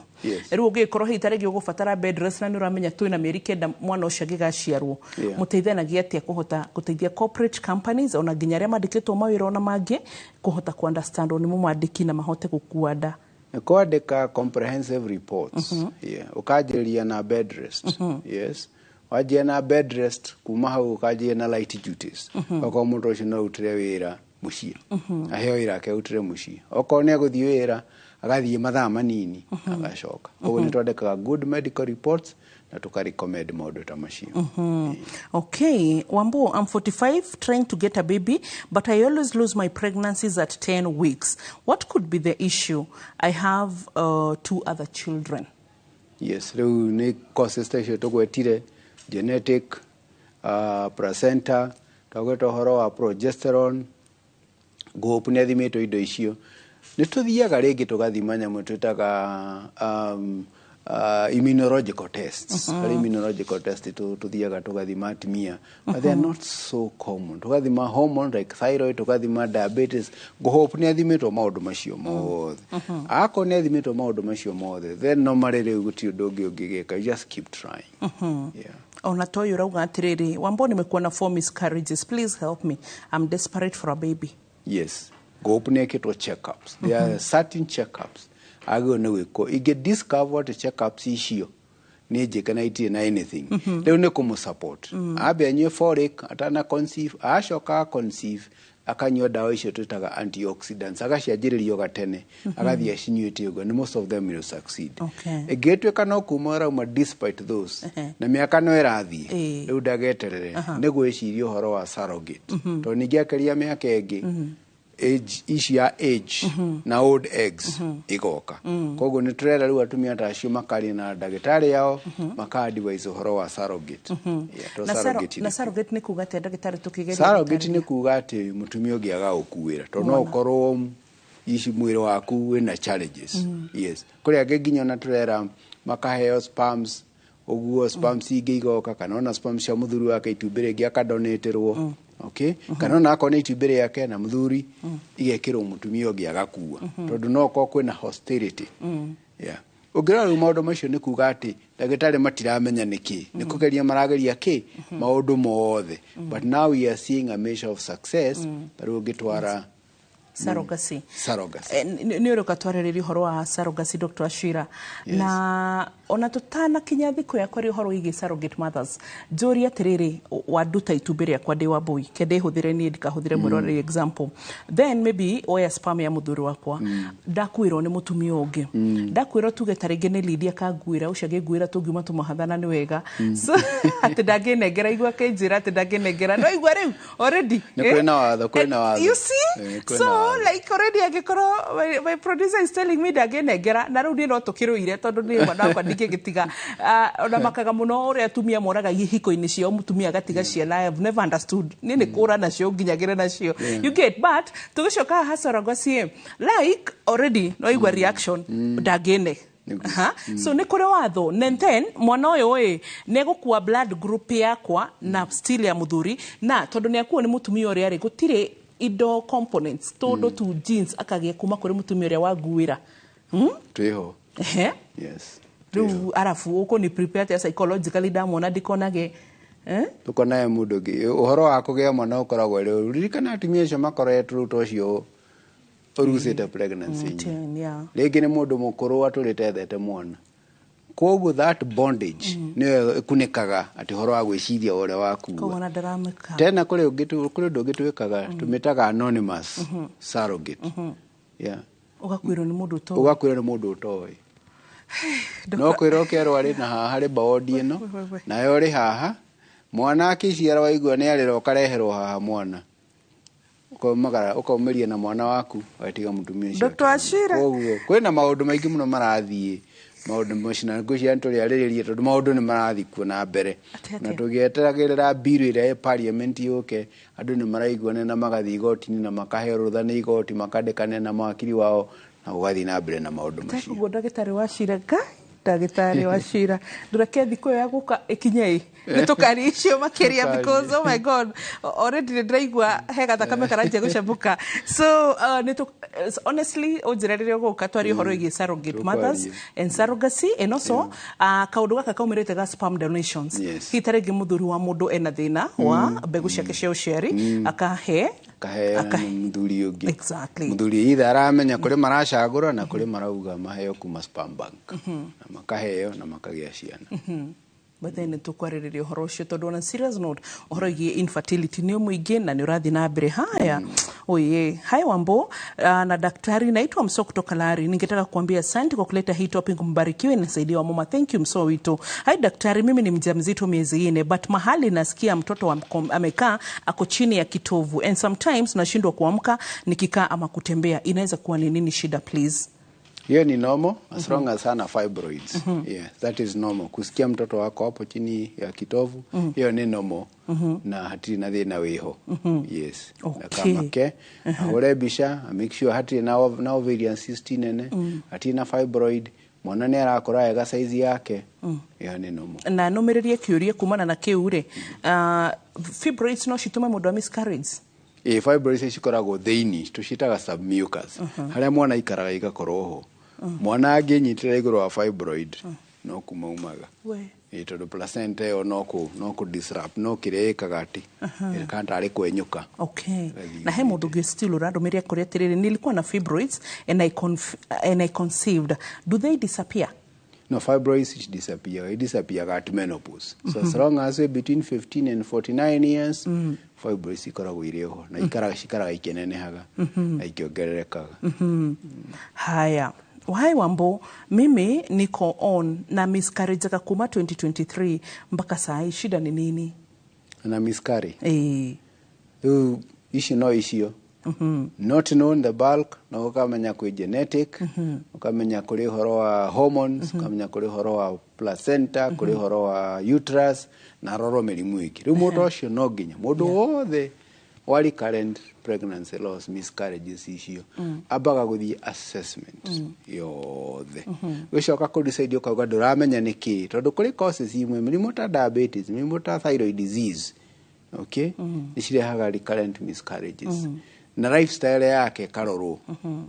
Rĩu ũngĩgĩkorwo hihi ta rĩngĩ ũgũbatara bed rest na nĩ ũramenya twĩna mĩeri 9 mwana ũcio angĩgaciarwo. Mũteithanagia atĩa kũhota gũteithia corporate companies ona nginya arĩa mandĩkĩtwo mawĩra ona mangĩ kũhota ku understand nĩ mũmandĩki na mahote gũkua nda? Nĩ kwandĩka comprehensive reports. Yeah. Ũkanjĩrĩria na bed rest. Yes, wanjia na bed rest, kuma hau ũkanjia na light duties. Okorwo mũndũ ũcio no arutĩre wĩra mũciĩ, aheo wĩra ake arutĩre mũciĩ. Okorwo nĩ agũthiĩ wĩra, agathiĩ mathaa manini agacoka. Koguo nĩ twandĩkaga good medical reports na tũka recommend maũndũ ta macio. Okay, Wambo, I'm 45, trying to get a baby, but I always lose my pregnancies at 10 weeks. What could be the issue? I have two other children. Yes, rĩu nĩ causes ta icio tũgwetire, genetic, placenta, twagweta ũhoro wa progesterone. Ngũhope nĩ athimĩtwo indo icio. Nĩ tũthiaga rĩngĩ tũgathima nyamũ twĩtaga immunological tests. Harĩ immunological test tũthiaga tũgathima atumia, but they are not so common. Tũgathima hormone like thyroid, tũgathima diabetes. Ngũhope nĩ athimĩtwo maũndũ macio mothe. Akorwo nĩ athimĩtwo maũndũ macio mothe, then normally rĩu gũtirĩ ũndũ ũngĩ ũngĩgĩka. You just keep trying. Yeah. Ona toyo ũrauga atĩrĩrĩ, Wambo, nimekuwa na four miscarriages. Please help me. I'm desperate for a baby. Yes, ngũhope nĩ ekĩtwo checkups. There are certain checkups agĩrĩirwo nĩ gwĩkwo. Ingĩ discover atĩ checkups icio nĩ njĩke na itirĩ na anything, rĩu nĩ kũmũ support ambe anyue folic atana conceive, acoka conceive akanyua ndawa icio twĩtaga antioxidants, agacianjĩrĩria gatene, agathiĩ acinyuĩte ũguo, and most of them will succeed. Ĩngĩtuĩka no kuma arauma despite those, na mĩaka no ĩrathiĩ, rĩu ndageterere, nĩ gwĩciria ũhoro wa surrogate, tondũ ningĩ akĩria mĩaka ĩngĩ, age ici ya age na old eggs igoka. Koguo nĩ tũrera rĩu atumia ta acio makaria na ndagĩtarĩ yao, maka advise ũhoro wa surrogate. Yeah, to Na surrogate na nĩ surrogate nĩ kuga atĩa, ndagĩtarĩ, tũkĩgeria surrogate gũtarĩria? Nĩ kuga atĩ mũtumia ũngĩ agagũkuĩra, tondũ no ũkorwo ici mwĩrĩ waku wĩna challenges. Yes, kũrĩ angĩ nginya ona tũrera makaheo sperms ũguo, sperms ingĩ igoka, kana ona sperms cia mũthuri wake, itumbĩ rĩngĩ akadonatĩrwo, okay, kana ona akorwo nĩ itumbĩ rĩake na mũthuri igekĩrwo mũtumia ũngĩ agakua, tondũ no ũkorwo kwĩna hostility. Yeah. Ũngĩrora rĩu maũndũ macio nĩ kuga atĩ ndagĩtarĩ matiramenya nĩkĩ, nĩ kũgeria marageria kĩ maũndũ mothe, but now we are seeing a measure of success. Ta rĩu ũngĩtwara Surrogacy. Surrogacy. Nĩ ũrĩũka twarĩrĩria ũhoro wa surrogacy, Dr. Ashira, na ona tũtanakinya thikũ ya kwaria ũhoro wĩgiĩ surrogate mothers, njũrie atĩrĩrĩ, wanduta itumbĩ rĩakwa ndĩ wa mbũi, ke ndĩhũthĩre niĩ, ndikahũthĩre mwĩroreri example, then maybe oya sperm ya mũthuri wakwa, ndakuĩrwo nĩ mũtumia ũngĩ, ndakuĩrwo tuge ta rĩngĩ nĩ Lydia kanguĩra, ũcio angĩnguĩra tũngiuma tũmahathana nĩ wega. So atĩ ndangĩnengera, igua akĩnjĩra atĩ ndangĩnengera, no igua rĩu already. Nĩ kwĩna watho, kwĩna watho. You see? Kwĩna So watho. like already angĩkorwo my producer is telling me ndangĩnengera, na rĩu niĩ no tũkĩrũire, tondũ niĩ mwana wakwa ndingĩgĩtiga. Ona makaga mũno ũrĩa atumia moraga ihiko-inĩ ciao, mũtumia agatiga ciana. I have never understood. Niĩ nĩ kũra nacio nginyagĩre nacio. You get? But tũgĩcoka haha surrogacy, like already no igua reaction ndangĩne. Aha. So nĩ kũrĩ watho, and then mwana ũyũ ĩ nĩ egũkua blood group yakwa na still ya mũthuri, na tondũ nĩ akuo nĩ mũtumia ũrĩa rĩ, gũtirĩ indo components tũndũ tu genes akagĩa kuma kũrĩ mũtumia ũrĩa wanguĩra. Twĩho. Ehe. Yes. Rĩu arabu ũkũ ni prepare atĩa psychologically ndamwona ndikonage, eh? Tukonae mũndũ ũngĩ. Ũhoro wa kũgĩa mwana ũkoragwo rĩ, ririkana atumia acio makoretwo rĩu ta ũcio ũrucĩte pregnancy inya. 10, yeah. Rĩngĩ nĩ mũndũ mũkũrũ atũrĩte ethete mwana, koguo that bondage nĩyo ĩkunĩkaga atĩ ũhoro wa gwĩciria ũrĩa wakua. Koguo ona ndaramĩka. Tena kũrĩ ũngĩ kũrĩ ũndũ ũngĩ twĩkaga, tũmĩtaga anonymous surrogate, yeah. Ũgakuĩrwo nĩ mũndũ ũtoĩ. Ũgakwĩrwo nĩ mũndũ ũtoĩ, no kwĩrwo ũkerwo arĩ na haha harĩ baondi ĩno. We, we, we. Nayo ũrĩ haha, mwana akĩciara waigua nĩ arĩra, ũkareherwo haha mwana, ũkaumagara ũkaumĩria na mwana waku, watiga mũtumia ũcio. Dr. Achira. Koguo kwĩna maũndũ maingĩ mũno marathiĩ, maũndũ macio na ngwĩciria nĩtũrĩarĩrĩria tondũ maũndũ nĩ marathiĩ kuo na mbere. Atĩa, na atĩa? tũgĩeteragĩrĩra mbiru ĩrĩa ĩ parliament yũke, andũ nĩ maraiguana na magathiĩ igoti-inĩ na makaheo rũtha nĩ igoti, makandĩkanĩra na mawakiri wao na gũgathiĩ na mbere na maũndũ macio. Koguo ndagĩtarĩ wa cira, ngai, ndagĩtarĩ wa cira, ndũreke thikũ ĩyo ya gũka ĩkinye ĩ nĩ tũkaria icio makĩria. Tũkarie. Because oh my God, already nĩ ndĩraigua he gathakame karanjia gũcemũka. So honestly ũnjĩre rĩrĩa ũgũka twarie ũhoro wĩgiĩ surrogate mothers Tũkwaria. and surrogacy and also kaũndũ gaka kaumĩrĩte ga sperm donations. Hihi ta rĩngĩ mũthuri wa mũndũ ena thĩna wa mbegũ ciake cia ũciari, akahe Kaheo nĩ mũthuri ũngĩ. Mũthuri ithe aramenya kũrĩ maracagũra na kũrĩ marauga maheo kuma sperm bank na makaheo na makagĩa ciana. But then nĩtũkwarĩrĩria ũhoro ũcio tondũ on a serious note ũhoro wĩgiĩ infertility nĩ mũingĩ na nĩ ũrathiĩ na mbere. Haya, oye, hai Wambo na daktari, naitwa Mso kutoka Lari. Ningetaka kuambia asante kwa kuleta hii topic, mbarikiwe, inasaidia wamama. Thank you, Mso wito. Hai daktari, mimi ni mjamzito miezi 4, but mahali nasikia mtoto amekaa ako chini ya kitovu and sometimes nashindwa kuamka nikikaa ama kutembea. Inaweza kuwa ni nini shida, please? Hiyo ni normal as long as hana fibroids. Yeah, that is normal. Kusikia mtoto wako hapo chini ya kitovu, hiyo ni normal na hatirĩ na thĩna wĩho. Yes. Na kamake ahũre mbica, make sure hatirĩ na ovarian cyst nene, hatirĩ na fibroid, mwana nĩ arakũra wega size yake. Hiyo ni normal. Na nũmĩrĩrie kĩũria kumana na kĩu rĩ, fibroids no citũme mũndũ a miscarriage? Ĩ, fibroids cikoragwo thĩinĩ, tũciĩtaga submucous, harĩa mwana aikaraga igakorwo ho. Mwana angĩnyitĩra igũrũ wa fibroid no kuma umaga. We. Ĩ, tondũ placenta ĩyo no kũ disrupt, no kĩrĩa ĩkaga atĩ ĩreka tarĩ kwenyũka. Okay. Na he mũndũ ũngĩ still ũrandũmĩria kũrĩa atĩrĩrĩ, nilikuwa na fibroids and I conceived. Do they disappear? No, fibroids disappear. It disappear at menopause. So as long as we're between 15 and 49 years, fibroids ikoragwo irĩ ho na ikaraga cikaraga ikĩnenehaga na ikĩongererekaga. Haya. Wahai Wambo, mimi niko on na miscarriage kuma 2023 mpaka saa hii, shida ni nini? Na miscarry? Eh. Rĩu ici no icio not known the bulk, na ũkamenya kwĩ genetic, ũkamenya kũrĩ ũhoro wa hormones, ũkamenya kũrĩ ũhoro wa placenta, kũrĩ ũhoro wa uterus na roro mĩrimũ ĩngĩ. Rĩu mũndũ ũcio no nginya, mũndũ wothe wa recurrent pregnancy loss, miscarriages icio, ambaga gũthiĩ assessment yothe, gũcoka kũ decide ũkauga ndũramenya nĩkĩ, tondũ kũrĩ causes imwe, mĩrimũ ta diabetes, mĩrimũ ta thyroid disease, okay, nĩ cirehaga recurrent miscarriages, na lifestyle yake ĩkarorwo,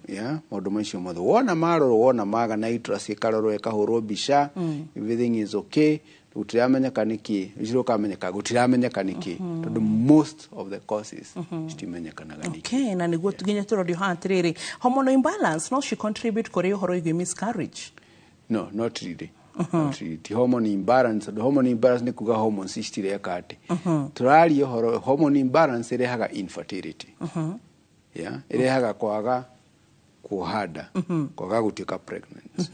yeah, maũndũ macio mothe wona marorwo, wona maga na uterus ĩkarorwo, ĩkahũrwo mbica, everything is okay, gũtiramenyeka nĩkĩ, ũcio ũkamenyeka gũtiramenyeka nĩkĩ, tondũ most of the causes citimenyekanaga nĩkĩ. Okay, na nĩguo nginya tũrorio haha atĩrĩrĩ, hormonal imbalance no she contribute kũrĩ ũhoro wĩgiĩ miscarriage? No, not really. Not really. Ti hormone imbalance, tondũ hormone imbalance nĩ kuga hormones citireka atĩ. Tũraria ũhoro hormone imbalance ĩrehaga infertility, yeah, ĩrehaga kwaga kuoha nda, kwaga gũtuĩka pregnant,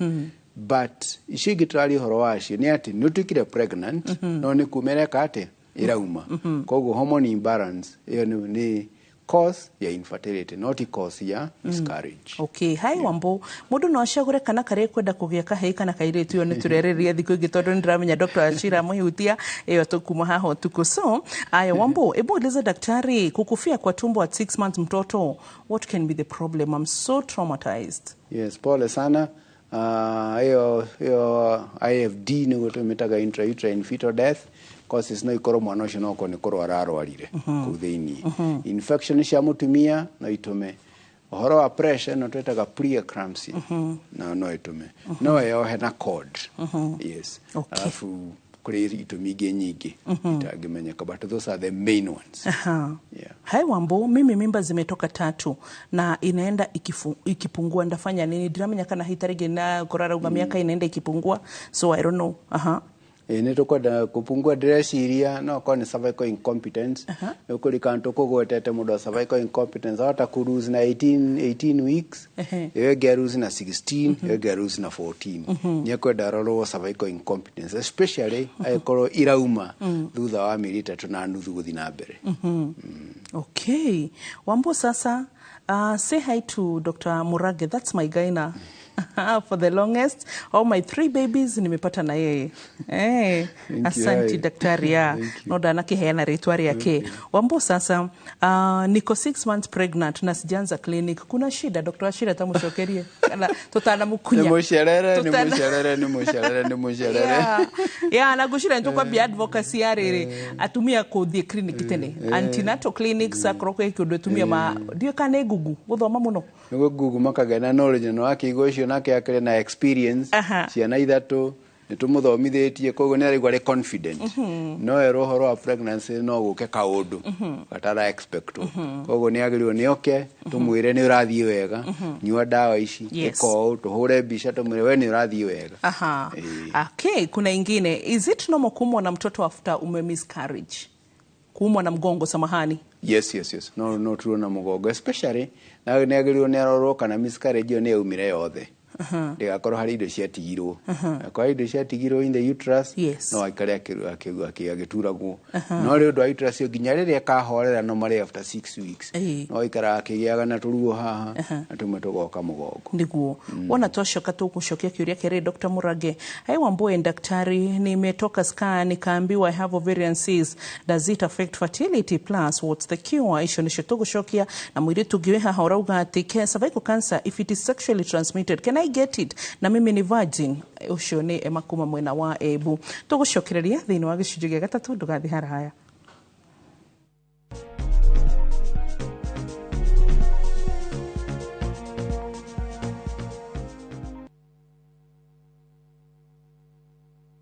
but icio ingĩ tũraria ũhoro wacio nĩ atĩ nĩ ũtuĩkire pregnant no nĩ kuma ĩreka atĩ ĩrauma. Koguo hormone imbalance ĩyo nĩ cause ya infertility, not cause ya miscarriage. Okay, hai Wambo, mũndũ no acagũre kana karĩa kwenda kũgĩa, kahĩĩ kana kairĩtu? Ĩyo nĩ tũrerĩrĩria thikũ ingĩ tondũ nĩndĩramenya Dr. Achira mũhutia ĩyo tũkuma haha ũtukũ. So aya, Wambo, ebu uliza daktari, kukufia kwa tumbo at 6 months mtoto, what can be the problem? I'm so traumatized. Yes, pole sana. Ĩyo IFD nĩguo tũmĩtaga, intrauterine fetal death. Causes no ikorwo mwana ũcio no okorwo nĩ kũrwara arwarire kũu thĩiniĩ. Infection cia mũtumia no itũme. Ũhoro wa pressure no twĩtaga preeclampsia, no ĩtũme no ĩyohe na cord. Yes. Alafu kũrĩ itũmi ingĩ nyingĩ itangĩmenyeka, but those are the main ones. Yeah. Hai Wambo, mimi mimba zimetoka tatu na inaenda ikipungua, ndafanya nini? Ndiramenya kana hita rĩngĩ na korarauga miaka inaenda ikipungua, so I don't know. Aha. Ĩ nĩ tũkwenda kũpungua, ndĩreciria no akorwo nĩ cervical incompetence. Nĩ kũrikana tũkũgwetete mũndũ wa cervical incompetence ahota kũ lose na 18 weeks, ĩyo ĩngĩ aruse na 16, ĩyo ĩngĩ aruse na 14. Nĩ ekwenda arorwo cervical incompetence, especially angĩkorwo irauma thutha wa mĩeri 3.5 gũthiĩ na mbere. Okay. Wambo sasa, say hi to Dr. Murage. That's my gyna. For the longest, all my three babies nimepata na yeye. Eh, Thank you. Asanti Hi. daktari ya. Thank you. No ndanakiheana rĩtwa rĩake. Wambo sasa, niko 6 months pregnant na sijaanza clinic. Kuna shida? Dr. Wachira tamucokerie. Kana tutanamukunya. Nĩ mũcerere, nĩ mũcerere, nĩ mũcerere, nĩ mũcerere. Yeah, na ngwĩciria nĩ tũkwambia advocacy ya rĩrĩ atumia kũthiĩ clinic tene, antenatal clinics, akorwo kwĩ kĩũndũ atumia ma ndiũĩ kana nĩ ngugu gũthoma mũno. Nĩguo ngugu makagĩa na knowledge na wakĩigua ũcio nake akĩrĩ na experience. Ciana ithatũ nĩ tũmũthomithĩtie, koguo nĩ araigua arĩ confident. No erwo ũhoro wa pregnancy no gũke kaũndũ gatara expect, koguo nĩ agĩrĩirwo nĩ oke tũmwĩre nĩ ũrathiĩ wega, nyua ndawa ici, ĩka ũũ, tũhũre mbica tũmwĩre we nĩ ũrathiĩ wega. Aha. Okay, kuna ingine. Is it normal kuumwa na mtoto after ume miscarriage? Kuumwa na mgongo, samahani. Yes, no tuo na mũgongo especially, na nĩ agĩrĩirwo nĩ arorwo kana miscarriage ĩyo nĩ yaumire yothe, ndĩgakorwo harĩ indo ciatigirwo. Akorwo indo ciatigirwo in the uterus, no aikare agĩturagwo. No rĩ ũndũ wa uterus ĩyo, nginya rĩrĩa ĩkahorera, no marĩ after 6 weeks, no aikara akĩgĩaga na tũruo haha na tũmwe tũgoka mũgongo. Niguo wona twacoka tũgũcokia kĩũria kĩrĩ Dr. Murage. Hai Wambui daktari, nimetoka scan nikaambiwa I have ovarian cysts. Does it affect fertility? Plus what's the cure? Icio nicio tũgũcokia. Na mũirĩtu ũngĩ wĩ haha ũrauga atĩ cervical cancer, if it is sexually transmitted, can I get it? Na mimi ni virgin. Ũcio nĩ Emma kuma mwena wa Embu. Tũgũcokereria thĩinĩ wa gĩcunjĩ gĩa gatatũ, ndũgathiĩ haraya.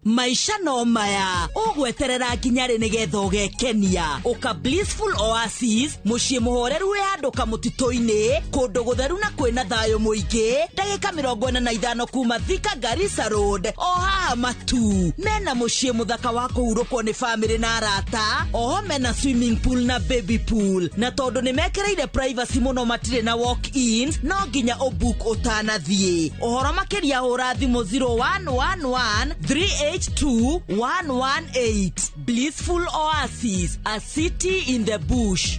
Maisha no maya ũgweterera nginya rĩ nĩgetha ũgekenia? Ũka Blissful Oasis, mũciĩ mũhoreru wĩ handũ kamũtitũ-inĩ, kũndũ gũtheru na kwĩna thayũ mũingĩ, ndagĩka 45 kuma Thika Garissa Road, o haha matu mena mũciĩ mũthaka wa kũhurũkwo nĩ famĩlĩ na arata. Oho mena swimming pool na baby pool, na tondũ nĩ mekĩrĩire privacy mũno, matirĩ na walk-ins, no nginya ũbook ũtanathiĩ. Ũhoro makĩria hũra thimũ 0111 382 118. Blissful Oasis, a city in the bush.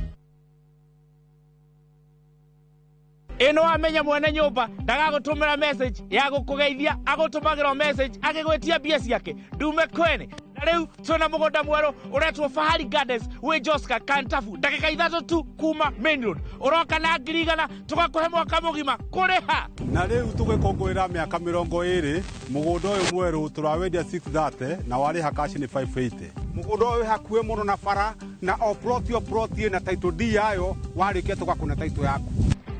Ĩno wamenya mwene nyũmba ndagagũtũmĩra message ya gũkũgeithia, agũtũmagĩra o message agĩgwĩtia mbia ciake ndume kwene. Na rĩu twĩna mũgũnda mwerũ ũretwo Fahari Gardens wĩ Joska Kantafu, ndagĩka 3 tu kuma main road. Ũroka na 100,000, tũgakũhe mwaka mũgima kũrĩha. Na rĩu tũgĩkũngũĩra mĩaka 20, mũgũnda ũyũ mwerũ tũrawendia 630 na warĩha cash nĩ 580. Mũgũnda ũyũ wĩ hakuhĩ mũno na bara, na o plot o plot ĩna title deed yayo, warĩkia tũgakũne title yaku.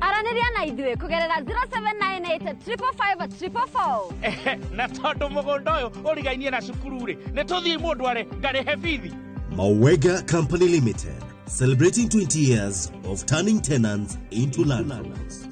Aranĩria na ithuĩ kũgerera 0798 555 444. Ehe, na tondũ mũgũnda ũyũ ũrigainie na cukuru rĩ, nĩ tũthiĩ mũndũ arĩ ngarĩhe bithi. Mawega Company Limited, celebrating 20 years of turning tenants into landlords.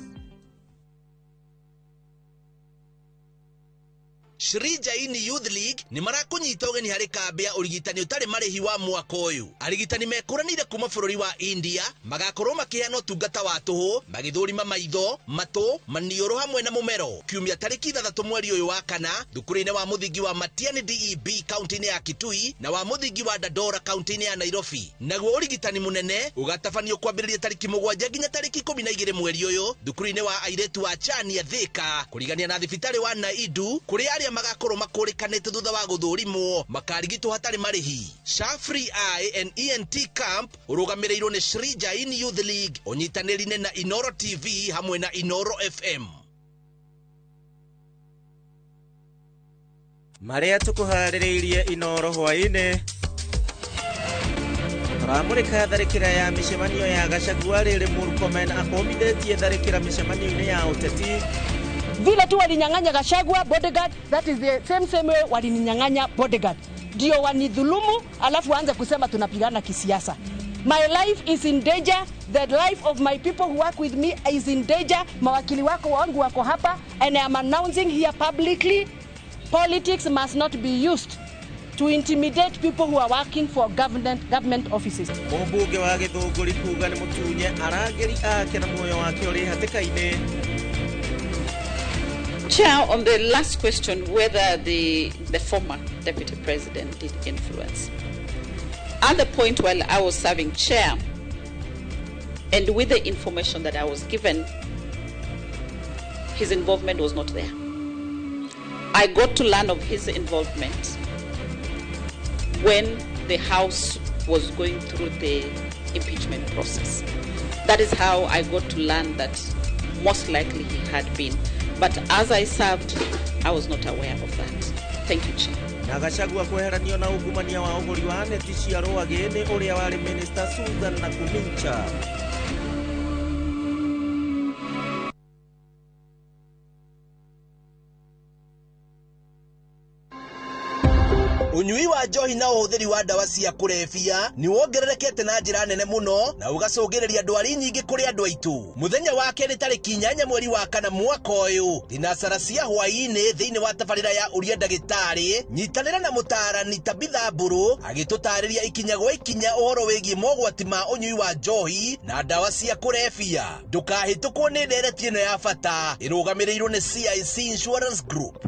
Shri Jaini Youth League nĩ marakũnyita ũgeni harĩ kambĩ ya ũrigitani ũtarĩ marĩhi wa mwaka ũyũ. Arigitani mekũranĩire kuma bũrũri wa India magakorwo makĩheana ũtungata wa tũhũ magĩthũrima maitho, matũ, maniũrũ hamwe na mũmero, kiumia tarĩki 6 mweri ũyũ wa kana, thukuru-inĩ wa mũthingi wa Matiani DEB kaunti-inĩ ya Kitui na wa mũthingi wa Dandora kaunti-inĩ ya Nairobi. Naguo ũrigitani mũnene ũgatabanio kwambĩrĩria tarĩki 7 nginya tarĩki 12 mweri ũyũ, thukuru-inĩ wa airĩtu wa Chania Thika kũrigania na thibitarĩ wa Naidu, kũrĩa arĩa magakorwo makũrĩkanĩte thutha wa gũthũrimwo makarigitwo hatarĩ marĩhi. SHA Free Eye and ENT Camp ũrũgamĩrĩirwo nĩ Shri Jain Youth League ũnyitanĩri-inĩ na Inoro TV hamwe na Inoro FM. Marĩa tũkũharĩrĩirie Inoro hwaĩ-inĩ. Tũramũrĩka tharĩkĩra ya mĩcemanio ya Gachagua rĩrĩ Murkomen akomithĩtie tharĩkĩra mĩcemanio-inĩ ya ũteti. Vile tu walinyang'anya Gachagua bodyguard, that is the same way walininyang'anya bodyguard. Ndio wanidhulumu, alafu waanze kusema tunapigana kisiasa. My life is in danger, the life of my people who work with me is in danger. Mawakili wako wangu wako hapa, and I am announcing here publicly, politics must not be used to intimidate people who are working for government offices. Mũmbunge wa Gĩthũngũri kuga nĩ mũtunye arangĩri ake na muoyo wake ũrĩ hatĩka-inĩ. Chair, on the last question, whether the former deputy president did influence. At the point while I was serving chair, and with the information that I was given, his involvement was not there. I got to learn of his involvement when the House was going through the impeachment process. That is how I got to learn that most likely he had been. But as I served, I was not aware of that. Thank you, Chair. Na Gachagua kweheranio na ungumania wa ũgũri wa neti cia rwagĩ nĩ ũrĩa warĩ Minister Susan Nakhumicha. Ũnyui wa njohi na ũhũthĩri wa ndawa cia kũrebia nĩ wongererekete na njĩra nene mũno na ũgacũngĩrĩria ndwari nyingĩ kũrĩ andũ aitũ. Mũthenya wa kerĩ tarĩki 8 mweri wa 4 mwaka ũyũ, thinacara cia hwaĩ-inĩ thĩinĩ wa tabarĩra ya Ũria Ndagĩtarĩ, nyitanĩra na mũtaarani Tabitha Mbũrũ agĩtũtarĩria ikinya gwa ikinya ũhoro wĩgiĩ mogwati ma ũnyui wa njohi na ndawa cia kũrebia. Ndũkahĩtũkwo nĩ ndereti ĩno ya bata ĩrũgamĩrĩirwo nĩ CIC Insurance Group.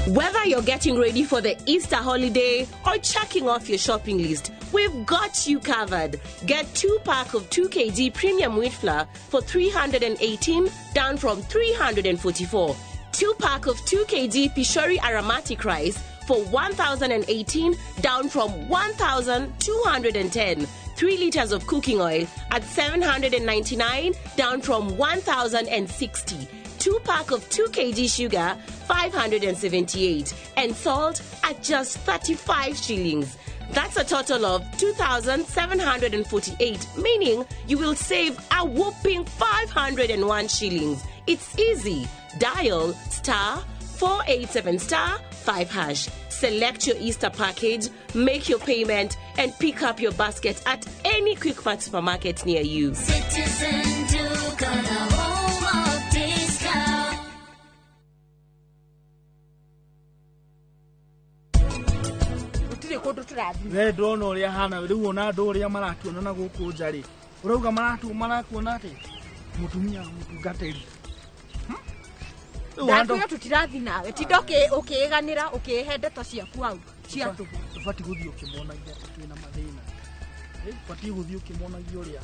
Whether you're getting ready for the Easter holiday or checking off your shopping list, we've got you covered. Get 2 pack of 2 kg premium wheat flour for 318, down from 344. 2 pack of 2 kg Pishori aromatic rice for 1,018, down from 1,210. 3 liters of cooking oil at 799, down from 1,060. 2 pack of 2 kg sugar, 578, and salt at just 35 shillings. That's a total of 2,748, meaning you will save a whopping 501 shillings. It's easy. Dial star 487 star 5 hash. Select your Easter package, make your payment, and pick up your basket at any Quickmart supermarket near you. Citizen Duka, the home of discount. We ndona ũrĩa hana rĩu ona andũ ũrĩa maratuona na gũkũ nja rĩ, ũrauga marakuona atĩ mũtumia mũtungatĩri. Ndakwĩra tũtirathi nawe tinda ũkĩĩganĩra ũkĩĩhe ndeto ciaku hau cia tũhũ. Ũbatiĩ gũthiĩ ũkĩmonagia atĩ twĩna mathĩna. Ũbatiĩ gũthiĩ ũkĩmonagia ũrĩa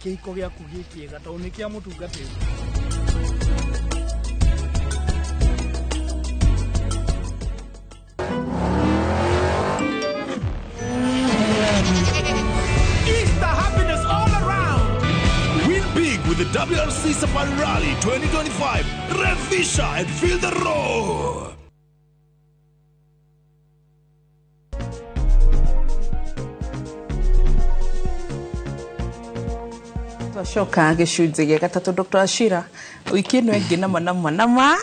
kĩhiko gĩaku gĩ kĩega tondũ nĩ kĩa mũtungatĩri. Easter happiness all around. Win big with the WRC Safari Rally 2025. Revisha and feel the roar. Twacoka gĩcunjĩ gĩa gatatũ Dr. Ashira wiki ĩno ĩngĩ nama nama nama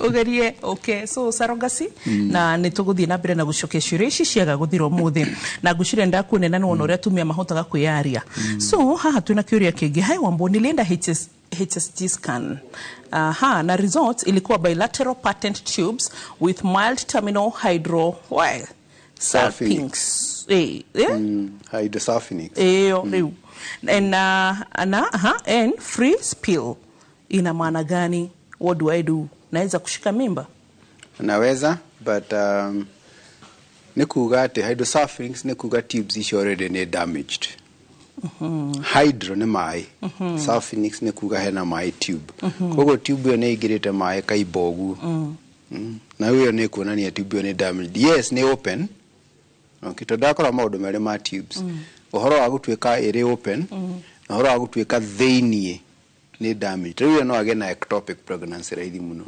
ugerie okay so surrogacy na nĩ tũgũthiĩ na mbere na gũcokia ciũria ici ciaga gũthira ũmũthĩ na ngwĩciria ndakuonena nĩ wona ũrĩa atumia mahotaga kwĩyaria. So haha twĩna kĩũria kĩngĩ. Hi Wambo, nilienda HSG scan. Aha, na results ilikuwa bilateral patent tubes with mild terminal hydro salpinx. Hydrosalpinx. Rĩu. And and free spill. Ina maana gani? What do I do? Naweza kushika mimba? Naweza, but nĩ kuga atĩ hydrosalpinx nĩ kuga tubes icio already nĩ damaged. Hydro nĩ maĩ, salpinx nĩ kuga hena maĩ tube. Koguo tube ĩyo nĩ ĩingĩrĩte maĩ kaimba ũguo. Na ĩyo nĩ kuonania tube ĩyo nĩ damaged. Yes, nĩ open. Okay, tondũ ndakora maũndũ merĩ ma tubes. Ũhoro wa gũtuĩka ĩrĩ open na ũhoro wa gũtuĩka thĩiniĩ nĩ damage. Rĩu no agĩe na ectopic pregnancy raithi mũno,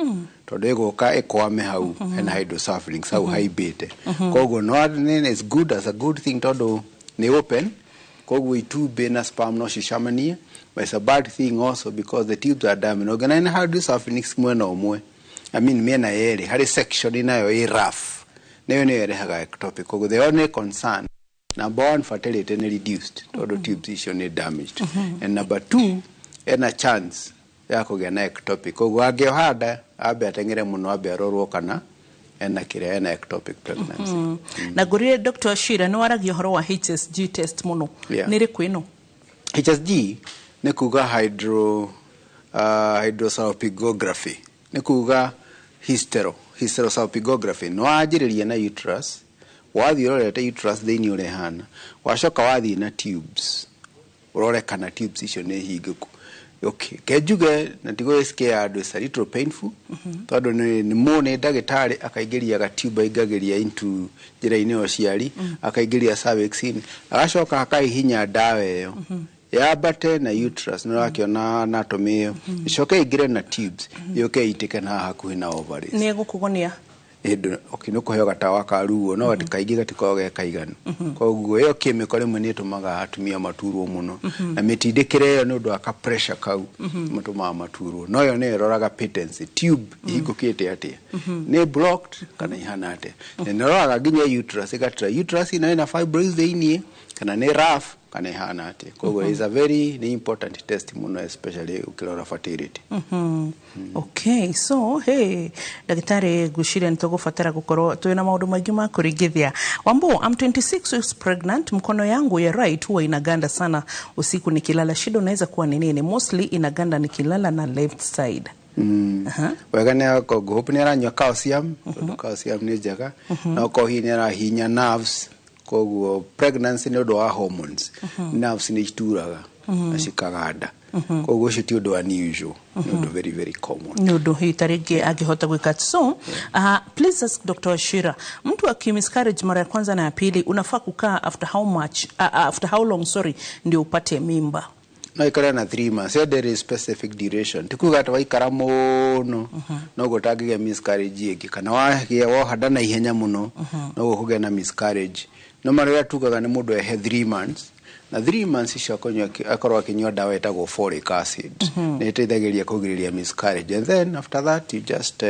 tondũ ĩgũka ĩkwame hau hena hydrosalpinx hau haimbĩte. Koguo no it's good as a good thing tondũ nĩ open, koguo itumbĩ na sperm no cicemanie, but it's a bad thing also because the tubes are damaged. Ũngĩona ĩna hydrosalpinx mwena ũmwe, I mean mĩena yerĩ, harĩ section nayo ĩ rough, nayo nĩyo ĩrehaga ectopic. Koguo the only concern, number one, fertility nĩ reduced tondũ tubes icio nĩ damaged, and number two, ena chance ya kũgĩa na ectopic. Koguo angĩoha nda, ambe ateng'ere mũno, ambe arorwo kana ena kĩrĩa, ena ectopic pregnancy. Na ngũrire Dr. Shira, nĩ waragia ũhoro wa HSG test mũno. Nĩ rĩkũ ĩno? HSG nĩ kuga hydrosalpingography, nĩ kuga hysterosalpingography. Nĩ wanjĩrĩria na uterus, wathiĩ ũrorete uterus thĩinĩ ũrĩa ĩhana, wacoka wathiĩ na tubes, ũrore kana tubes icio nĩ hingũku. Okay, ke njuge na tigo scare andũ, it's a little painful tondũ nĩ mũ nĩ ndagĩtarĩ akaingĩria gatube, aingagĩria into njĩra-inĩ ya ũciari, akaingĩria cervix-inĩ, agacoka akaihinya ndawa ĩyo yambate na uterus, nĩ ũrakĩona anatomy ĩyo, ĩcoke ĩingĩre na tubes, yũke ĩitĩke na haha hakuhĩ na ovaries. Nĩ ĩgũkũgonia? Ĩndũ okay, nĩ ũkũheo gatawa ka ruo, no kaingĩ gatikoragwo ge kaiganu. Koguo ĩyo chemical rĩmwe nĩ ĩtũmaga atumia maturwo mũno, na mĩtindĩkĩre ĩyo nĩ ũndũ wa ka pressure kau matũmaga maturwo. No ĩyo nĩyo ĩroraga patency, tube ihingũkĩte atĩa, nĩ blocked kana ihana atĩa, na nĩ ĩroraga nginya uterus, ĩgatira uterus ĩno ĩna fibroids thĩiniĩ kana nĩ rough kana ihana atĩa. Koguo is a very nĩ important test mũno, especially ũkĩrora fertility. Okay, so hey, ndagĩtarĩ, ngwĩciria nĩ tũgũbatara gũkorwo twĩna maũndũ maingĩ ma kũringithia. Wambo, I'm 26 weeks pregnant. Mkono yangu ya right huwa inaganda sana usiku nikilala. Shida unaweza kuwa ni nini? Mostly inaganda nikilala na left side. Wega nĩ ngũhope nĩ aranyua calcium, tondũ calcium nĩ njega, na okorwo hihi nĩ arahinya nerves. Koguo pregnancy nĩ ũndũ wa hormones, nerves nĩ ituraga na cikaganda. Koguo ũcio ti ũndũ unusual, nĩ ũndũ very very common. Nĩ ũndũ hii tarĩngĩ angĩhota gwĩka. So please ask Dr. Shira, mtu akimiscarriage mara ya kwanza na ya pili, unafaa kukaa after how much, after how long, sorry, ndio upate mimba? No ikare na 3 months. So there is specific duration, ti kuga atĩ waikara mũno noguo ũtangĩgĩa miscarriage ĩngĩ, kana wagĩa woha nda na ihenya mũno noguo kũgĩa na miscarriage. No marĩa tugaga nĩ mũndũ ehe 3 months, na 3 months icio akorwo akĩnyua ndawa ĩtagwo folic acid, nĩ ĩteithagĩrĩria kũgirĩrĩria miscarriage, and then after that you just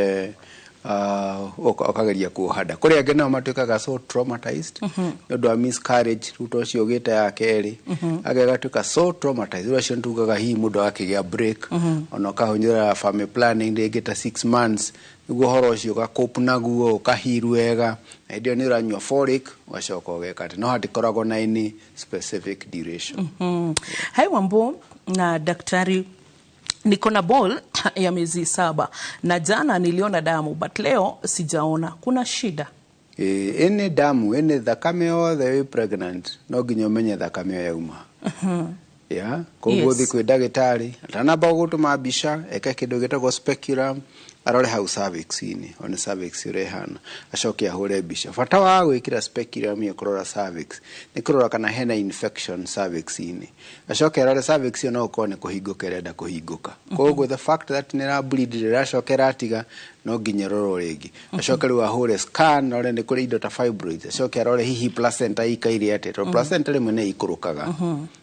ũkageria kuoha nda. Kũrĩ angĩ nao matuĩkaga so traumatized nĩ ũndũ wa miscarriage, rĩu ta ũcio ũgĩte ya kerĩ, angĩ agatuĩka so traumatized. Rĩu acio nĩtugaga hihi mũndũ agakĩgĩa break, ona ũkahũthĩra family planning rĩngĩ ta 6 months, nĩguo ũhoro ũcio ũgacope naguo, ũkaheal wega, na hĩndĩ ĩyo nĩ ũranyua folic, ũgacoka ũgeka atĩ no hatikoragwo na any specific duration. Hai Wambo na daktari, niko na ball ya miezi 7 na jana niliona damu but leo sijaona. Kuna shida? Ĩnĩ damu, ĩnĩ thakame yothe wĩ pregnant, no nginya ũmenye thakame ĩyo yauma ya. Koguo thiĩ kwĩ ndagĩtarĩ atanamba gũtũma mbica, eke kĩndũ gĩtagwo speculum, arore hau cervix-inĩ, one cervix ũrĩa ĩhana, acoke ahũre mbica. Bata wa gwĩkĩra speculum ĩyo kũrora cervix nĩ kũrora kana hena infection cervix-inĩ, acoke arore cervix ĩyo no gũkorwo nĩ kũhingũka ĩrenda kũhingũka. Koguo the fact that nĩ ĩra bleed, ĩracoka ĩratiga, no nginya ĩrorwo rĩngĩ. Acoke rĩu ahũre scan, arore nĩ kũrĩ indo ta fibroids, acoke arore hihi placenta ĩikaire atĩa, tondũ placenta rĩmwe nĩ ĩikũrũkaga,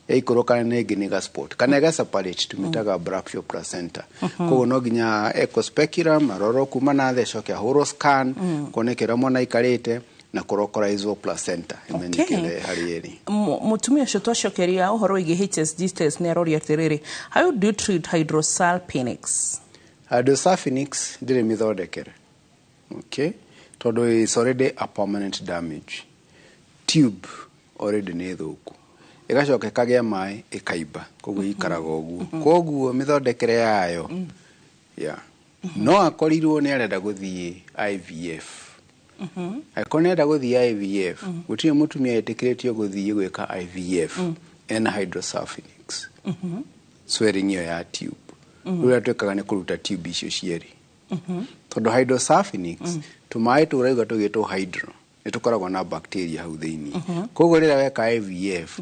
ĩikũrũka nĩ ĩngĩ nĩ ga spot kana ĩga separate, tũmĩtaga abruptio placenta. Koguo no nginya echo speculum, arorwo kuma na thĩ, acoke ahũrwo scan kuoneke ũrĩa mwana aikarĩte na kũlocalizwo placenta ĩmenyekere harĩa ĩrĩ. Mũtumia ũcio twacokeria ũhoro wĩgiĩ HSG test nĩ aroria atĩrĩrĩ, how do you treat hydrosalpinx? Hydrosalpinx ndĩrĩ mĩthondekere, okay, tondũ is already a permanent damage. Tube already nĩ thũku, ĩgacoka ĩkagĩa maĩ, ĩkaimba, koguo ĩikaraga ũguo. Koguo mĩthondekere yayo, yeah, no akorirwo nĩ arenda gũthiĩ IVF. Angĩkorwo nĩ arenda gũthiĩ IVF, gũtirĩ mũtumia ĩtĩkĩrĩtio gũthiĩ gwĩka IVF ena hydrosalpinx, swelling ĩyo ya tube. Rĩu ũrĩa twĩkaga nĩ kũruta tube icio cierĩ, tondũ hydrosalpinx, tũmaĩ tũu ũraigua tũgĩtwo hydro Nĩ tũkoragwo na bacteria hau thĩinĩ. Koguo rĩrĩa weka IVF,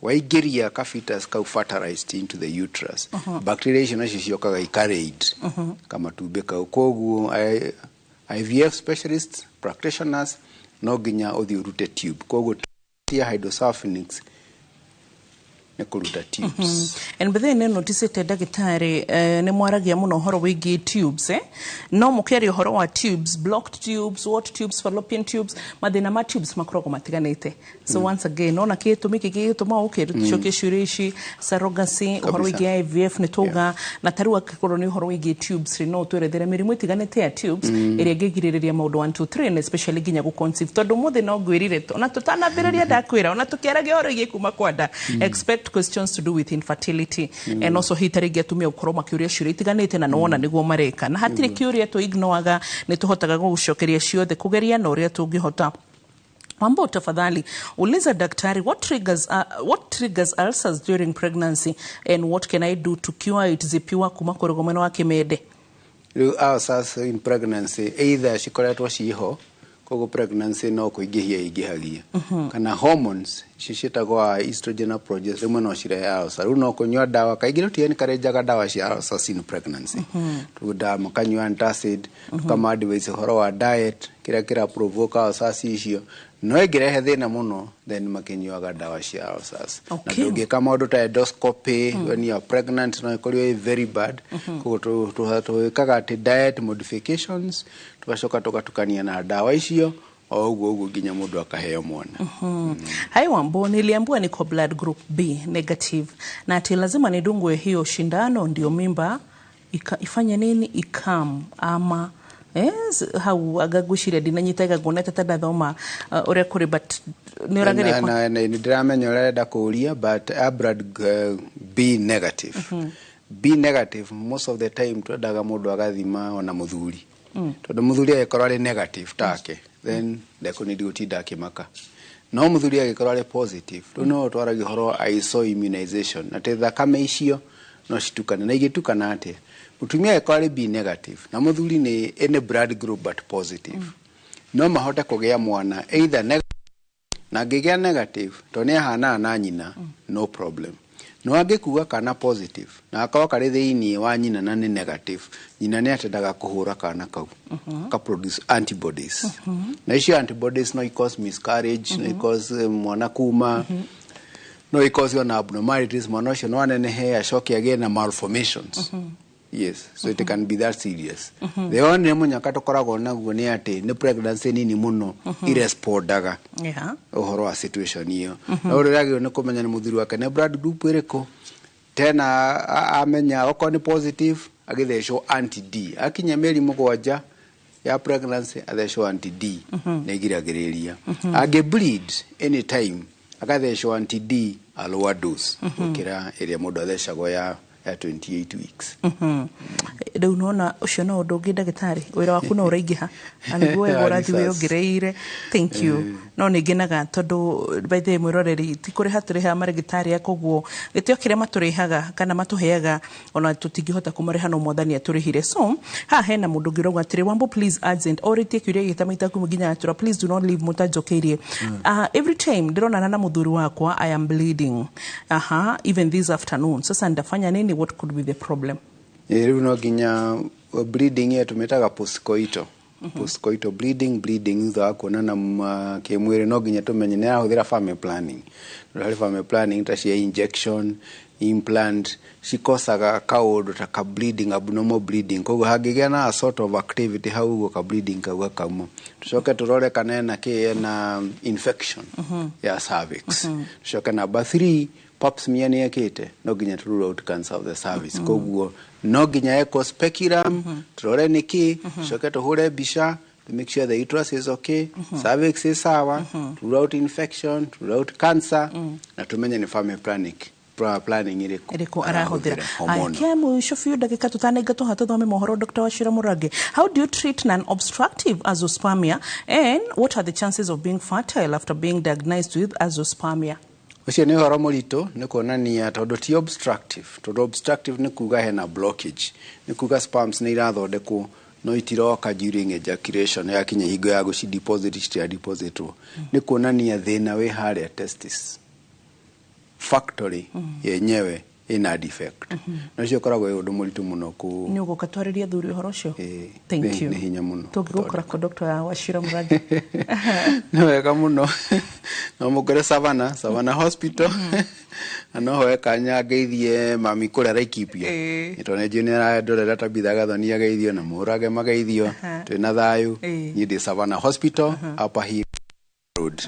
waingĩria ka fetus kau fertilized into the uterus, bacteria icio nacio ciokaga ikaraid kamatumbĩ kau. Koguo IVF specialists, practitioners, no nginya ũthiĩ ũrute tube. Koguo tia hydrosalpinx nĩ kũruta tubes. And by then noticete, ndagĩtarĩ, nĩ mwaragia mũno ũhoro wĩgiĩ tubes, eh? No mũkĩaria ũhoro wa tubes, blocked tubes, what tubes, fallopian tubes, mathĩna ma tubes makoragwo matiganĩte. So once again, ona gĩtũmi kĩngĩ gĩtũma ũke tũcokie ciũria ici, surrogacy, ũhoro wĩgiĩ IVF nĩ tauga, na tarĩu angĩkorwo nĩ ũhoro wĩgiĩ tubes rĩ, no ũtwerethere mĩrimũ ĩtiganĩte ya tubes ĩrĩa ĩngĩgirĩrĩria maũndũ 1 2 3 and especially nginya gũ-conceive, tondũ ũmũthĩ no ngwĩrire ona tũtanambĩrĩria ndakwĩra ona tũkĩaragia ũhoro wĩgiĩ kuma kwa nda, expect questions to do with infertility and also hihi tarĩngĩ atumia gũkorwo makĩũria ciũria itiganĩte, na nĩwona nĩguo mareka, na hatirĩ kĩũria tũ ignoaga, nĩ tũhotaga gũgũcokeria ciothe kũgeria na ũrĩa tũngĩhota. Wambo, tafadhali uliza daktari what triggers ulcers during pregnancy and what can I do to cure it? Zipiwa kuma kũrĩgo mwena wa Kĩmende. Rĩu ulcers in pregnancy, either cikoretwo ciho, koguo pregnancy no kũingĩhia ingĩhagia, kana hormones ici ciĩtagwo estrogen na progesterone rĩmwe no cirehe ulcer. Rĩu no kũnyua ndawa. Kaingĩ tũtiencourageaga ndawa cia ulcers in pregnancy. Tuga makanyua antacid, tukama advise ũhoro wa diet kĩrĩa kĩra provoke ulcers icio. No ĩngĩrehe thĩna mũno, then makĩnyuaga ndawa cia ulcers. Na ndũngĩka maũndũ ta endoscopy when you are pregnant, no ĩkorirwo ĩ very bad. Koguo twĩkaga atĩ diet modifications, tugacoka tũgatukania na ndawa icio o ũguo ũguo nginya mũndũ akaheo mwana. Hai Wambo, niliambiwa niko blood group B negative na ati lazima nidungwe hiyo shindano ndio mimba ifanye nini, ikam ama yes, hau agagwiciria ndinanyita igagwonete ta ndathoma ũrĩa kũrĩ, but nĩ ũrageria Na nĩ ndĩramenya ũrĩa arenda kũũria, but a blood B negative, B negative, most of the time twendaga mũndũ agathima ona mũthuri, tondũ mũthuri agĩkorwo arĩ negative take, then ndekũnidi gũtinda akĩmaka. No mũthuri agĩkorwo arĩ positive, rĩu no twaragia ũhoro wa isoimmunization, atĩ thakame icio no citukane. Na igĩtukana atĩa? Mũtumia agĩkorwo arĩ B negative na mũthuri nĩ any blood group but positive, no mahote kũgĩa mwana either na angĩgĩa negative, tondũ nĩ ahanaga na nyina, no problem. No angĩkua kana positive na akorwo karĩ thĩinĩ wa nyina na nĩ negative, nyina nĩ atendaga kũhũra kana kau, ka produce antibodies, na icio antibodies no i cause miscarriage, no i cause mwana kuma, no i cause ona abnormalities. Mwana ũcio no anenehe acoke agĩe na malformations. Yes, so it can be that serious. The only mũnyaka tũkoragwo naguo nĩ atĩ nĩ pregnancy nini mũno irespondaga ũhoro wa situation ĩyo. No ũrĩa agĩrĩirwo nĩ kũmenya nĩ mũthuri wake nĩ blood group ĩrĩkũ. Tena amenya okorwo nĩ positive, agĩthecwo anti D akinya mĩeri 7 ya pregnancy, athecwo anti D nĩ ĩgiragĩrĩria. Angĩ bleed anytime, agathecwo anti D a lower dose gũkĩra ĩrĩa mũndũ athecagwo ya 28 weeks. Rĩu nona ũcio no ũndũ ũngĩ, ndagĩtarĩ, wĩra waku no ũraingĩha na nĩguo wega ũrathiĩ wĩongereire. Thank you. No nĩ ngenaga tondũ, by the way, mwĩroreri, ti kũrĩha tũrĩhaga marĩgĩtarĩ, koguo gĩtĩo kĩrĩa matũrĩhaga kana matũheaga ona tũtingĩhota kũmarĩha, no Mwathani atũrĩhire. So haha hena mũndũ ũngĩ ũrauga atĩrĩ, "Wambo, please, urgent, orĩtie kĩũria gĩta maita kumwe nginya atura. Please do not leave mũtanjokeirie. Every time ndĩronana na mũthuri wakwa, I am bleeding. Aha, even this afternoon. Sasa ndafanya nini? What could be the problem?" Rĩu no nginya bleeding ĩyo tũmĩtaga postcoital, postcoital bleeding, bleeding thutha wa kuonana kĩmwĩrĩ. No nginya tũmenye nĩ arahũthĩra family planning, tondũ harĩ family planning ta cia injection, implant, cikosaga kaũndũ ta ka bleeding, abnormal bleeding. Koguo hangĩgĩa na a sort of activity hau ũguo, ka bleeding kau gakauma. Tucoke tũrore kana ena kĩ, ena infection ya cervix. Tucoke number 3, pap smear nĩ ekĩte. No nginya to rule out cancer of the cervix. Koguo no nginya echo speculum, tũrore nĩ kĩ, tucoke tũhũre mbica to make sure the uterus is okay, cervix is sawa, to rule out infection, to rule out cancer, na tumenye nĩ family planning ĩrĩkũ ĩrĩkũ arahũthĩra. Hormonal. Kĩa mũico biũ, ndagĩka tũtanenga tũha tũthome mohoro, Dr. Wachira Mũrange, how do you treat non-obstructive azoospermia and what are the chances of being fertile after being diagnosed with azoospermia? Ũcio nĩ ũhoro mũritũ, nĩ kuonania tondũ ti obstructive, tondũ obstructive nĩ kuga hena blockage, nĩ kuga sperms nĩ irathondekwo No itiroka during ejaculation, yakinya hingo ya gũci deposit citira depositwo, nĩ kuonania thĩna wĩ harĩa testis factory yenyewe ĩna defect. Na ũcio ũkoragwo wĩ ũndũ mũritũ mũno kũ Nĩ ũgũka twarĩria athuri ũhoro ũcio. Thank you. Nĩ hinya mũno. Tũngĩgũkora kũ, Dr. Wachira Mũrangi? Nĩ wega mũno, no mũkore Savannah Hospital. Na no hoe kanya ngeithie mami kũrĩa Laikipia, tondũ nĩ njũĩ nĩ arandorera. Tabitha Gathoni ageithio na Mũrage mageithio. Twĩna thayũ. Niĩ ndĩ Savannah Hospital, Upper Hill Road,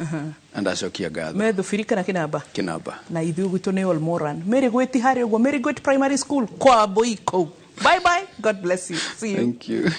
na ndacokia ngatho. Methubiri kana Kĩnamba? Kĩnamba. Na ithuĩ gwitũ nĩ Olmoran, Mĩrĩgwĩti harĩa ũguo, Mĩrĩgwĩti Primary School kwa Boiko. Bye bye, God bless you, see you. Thank you.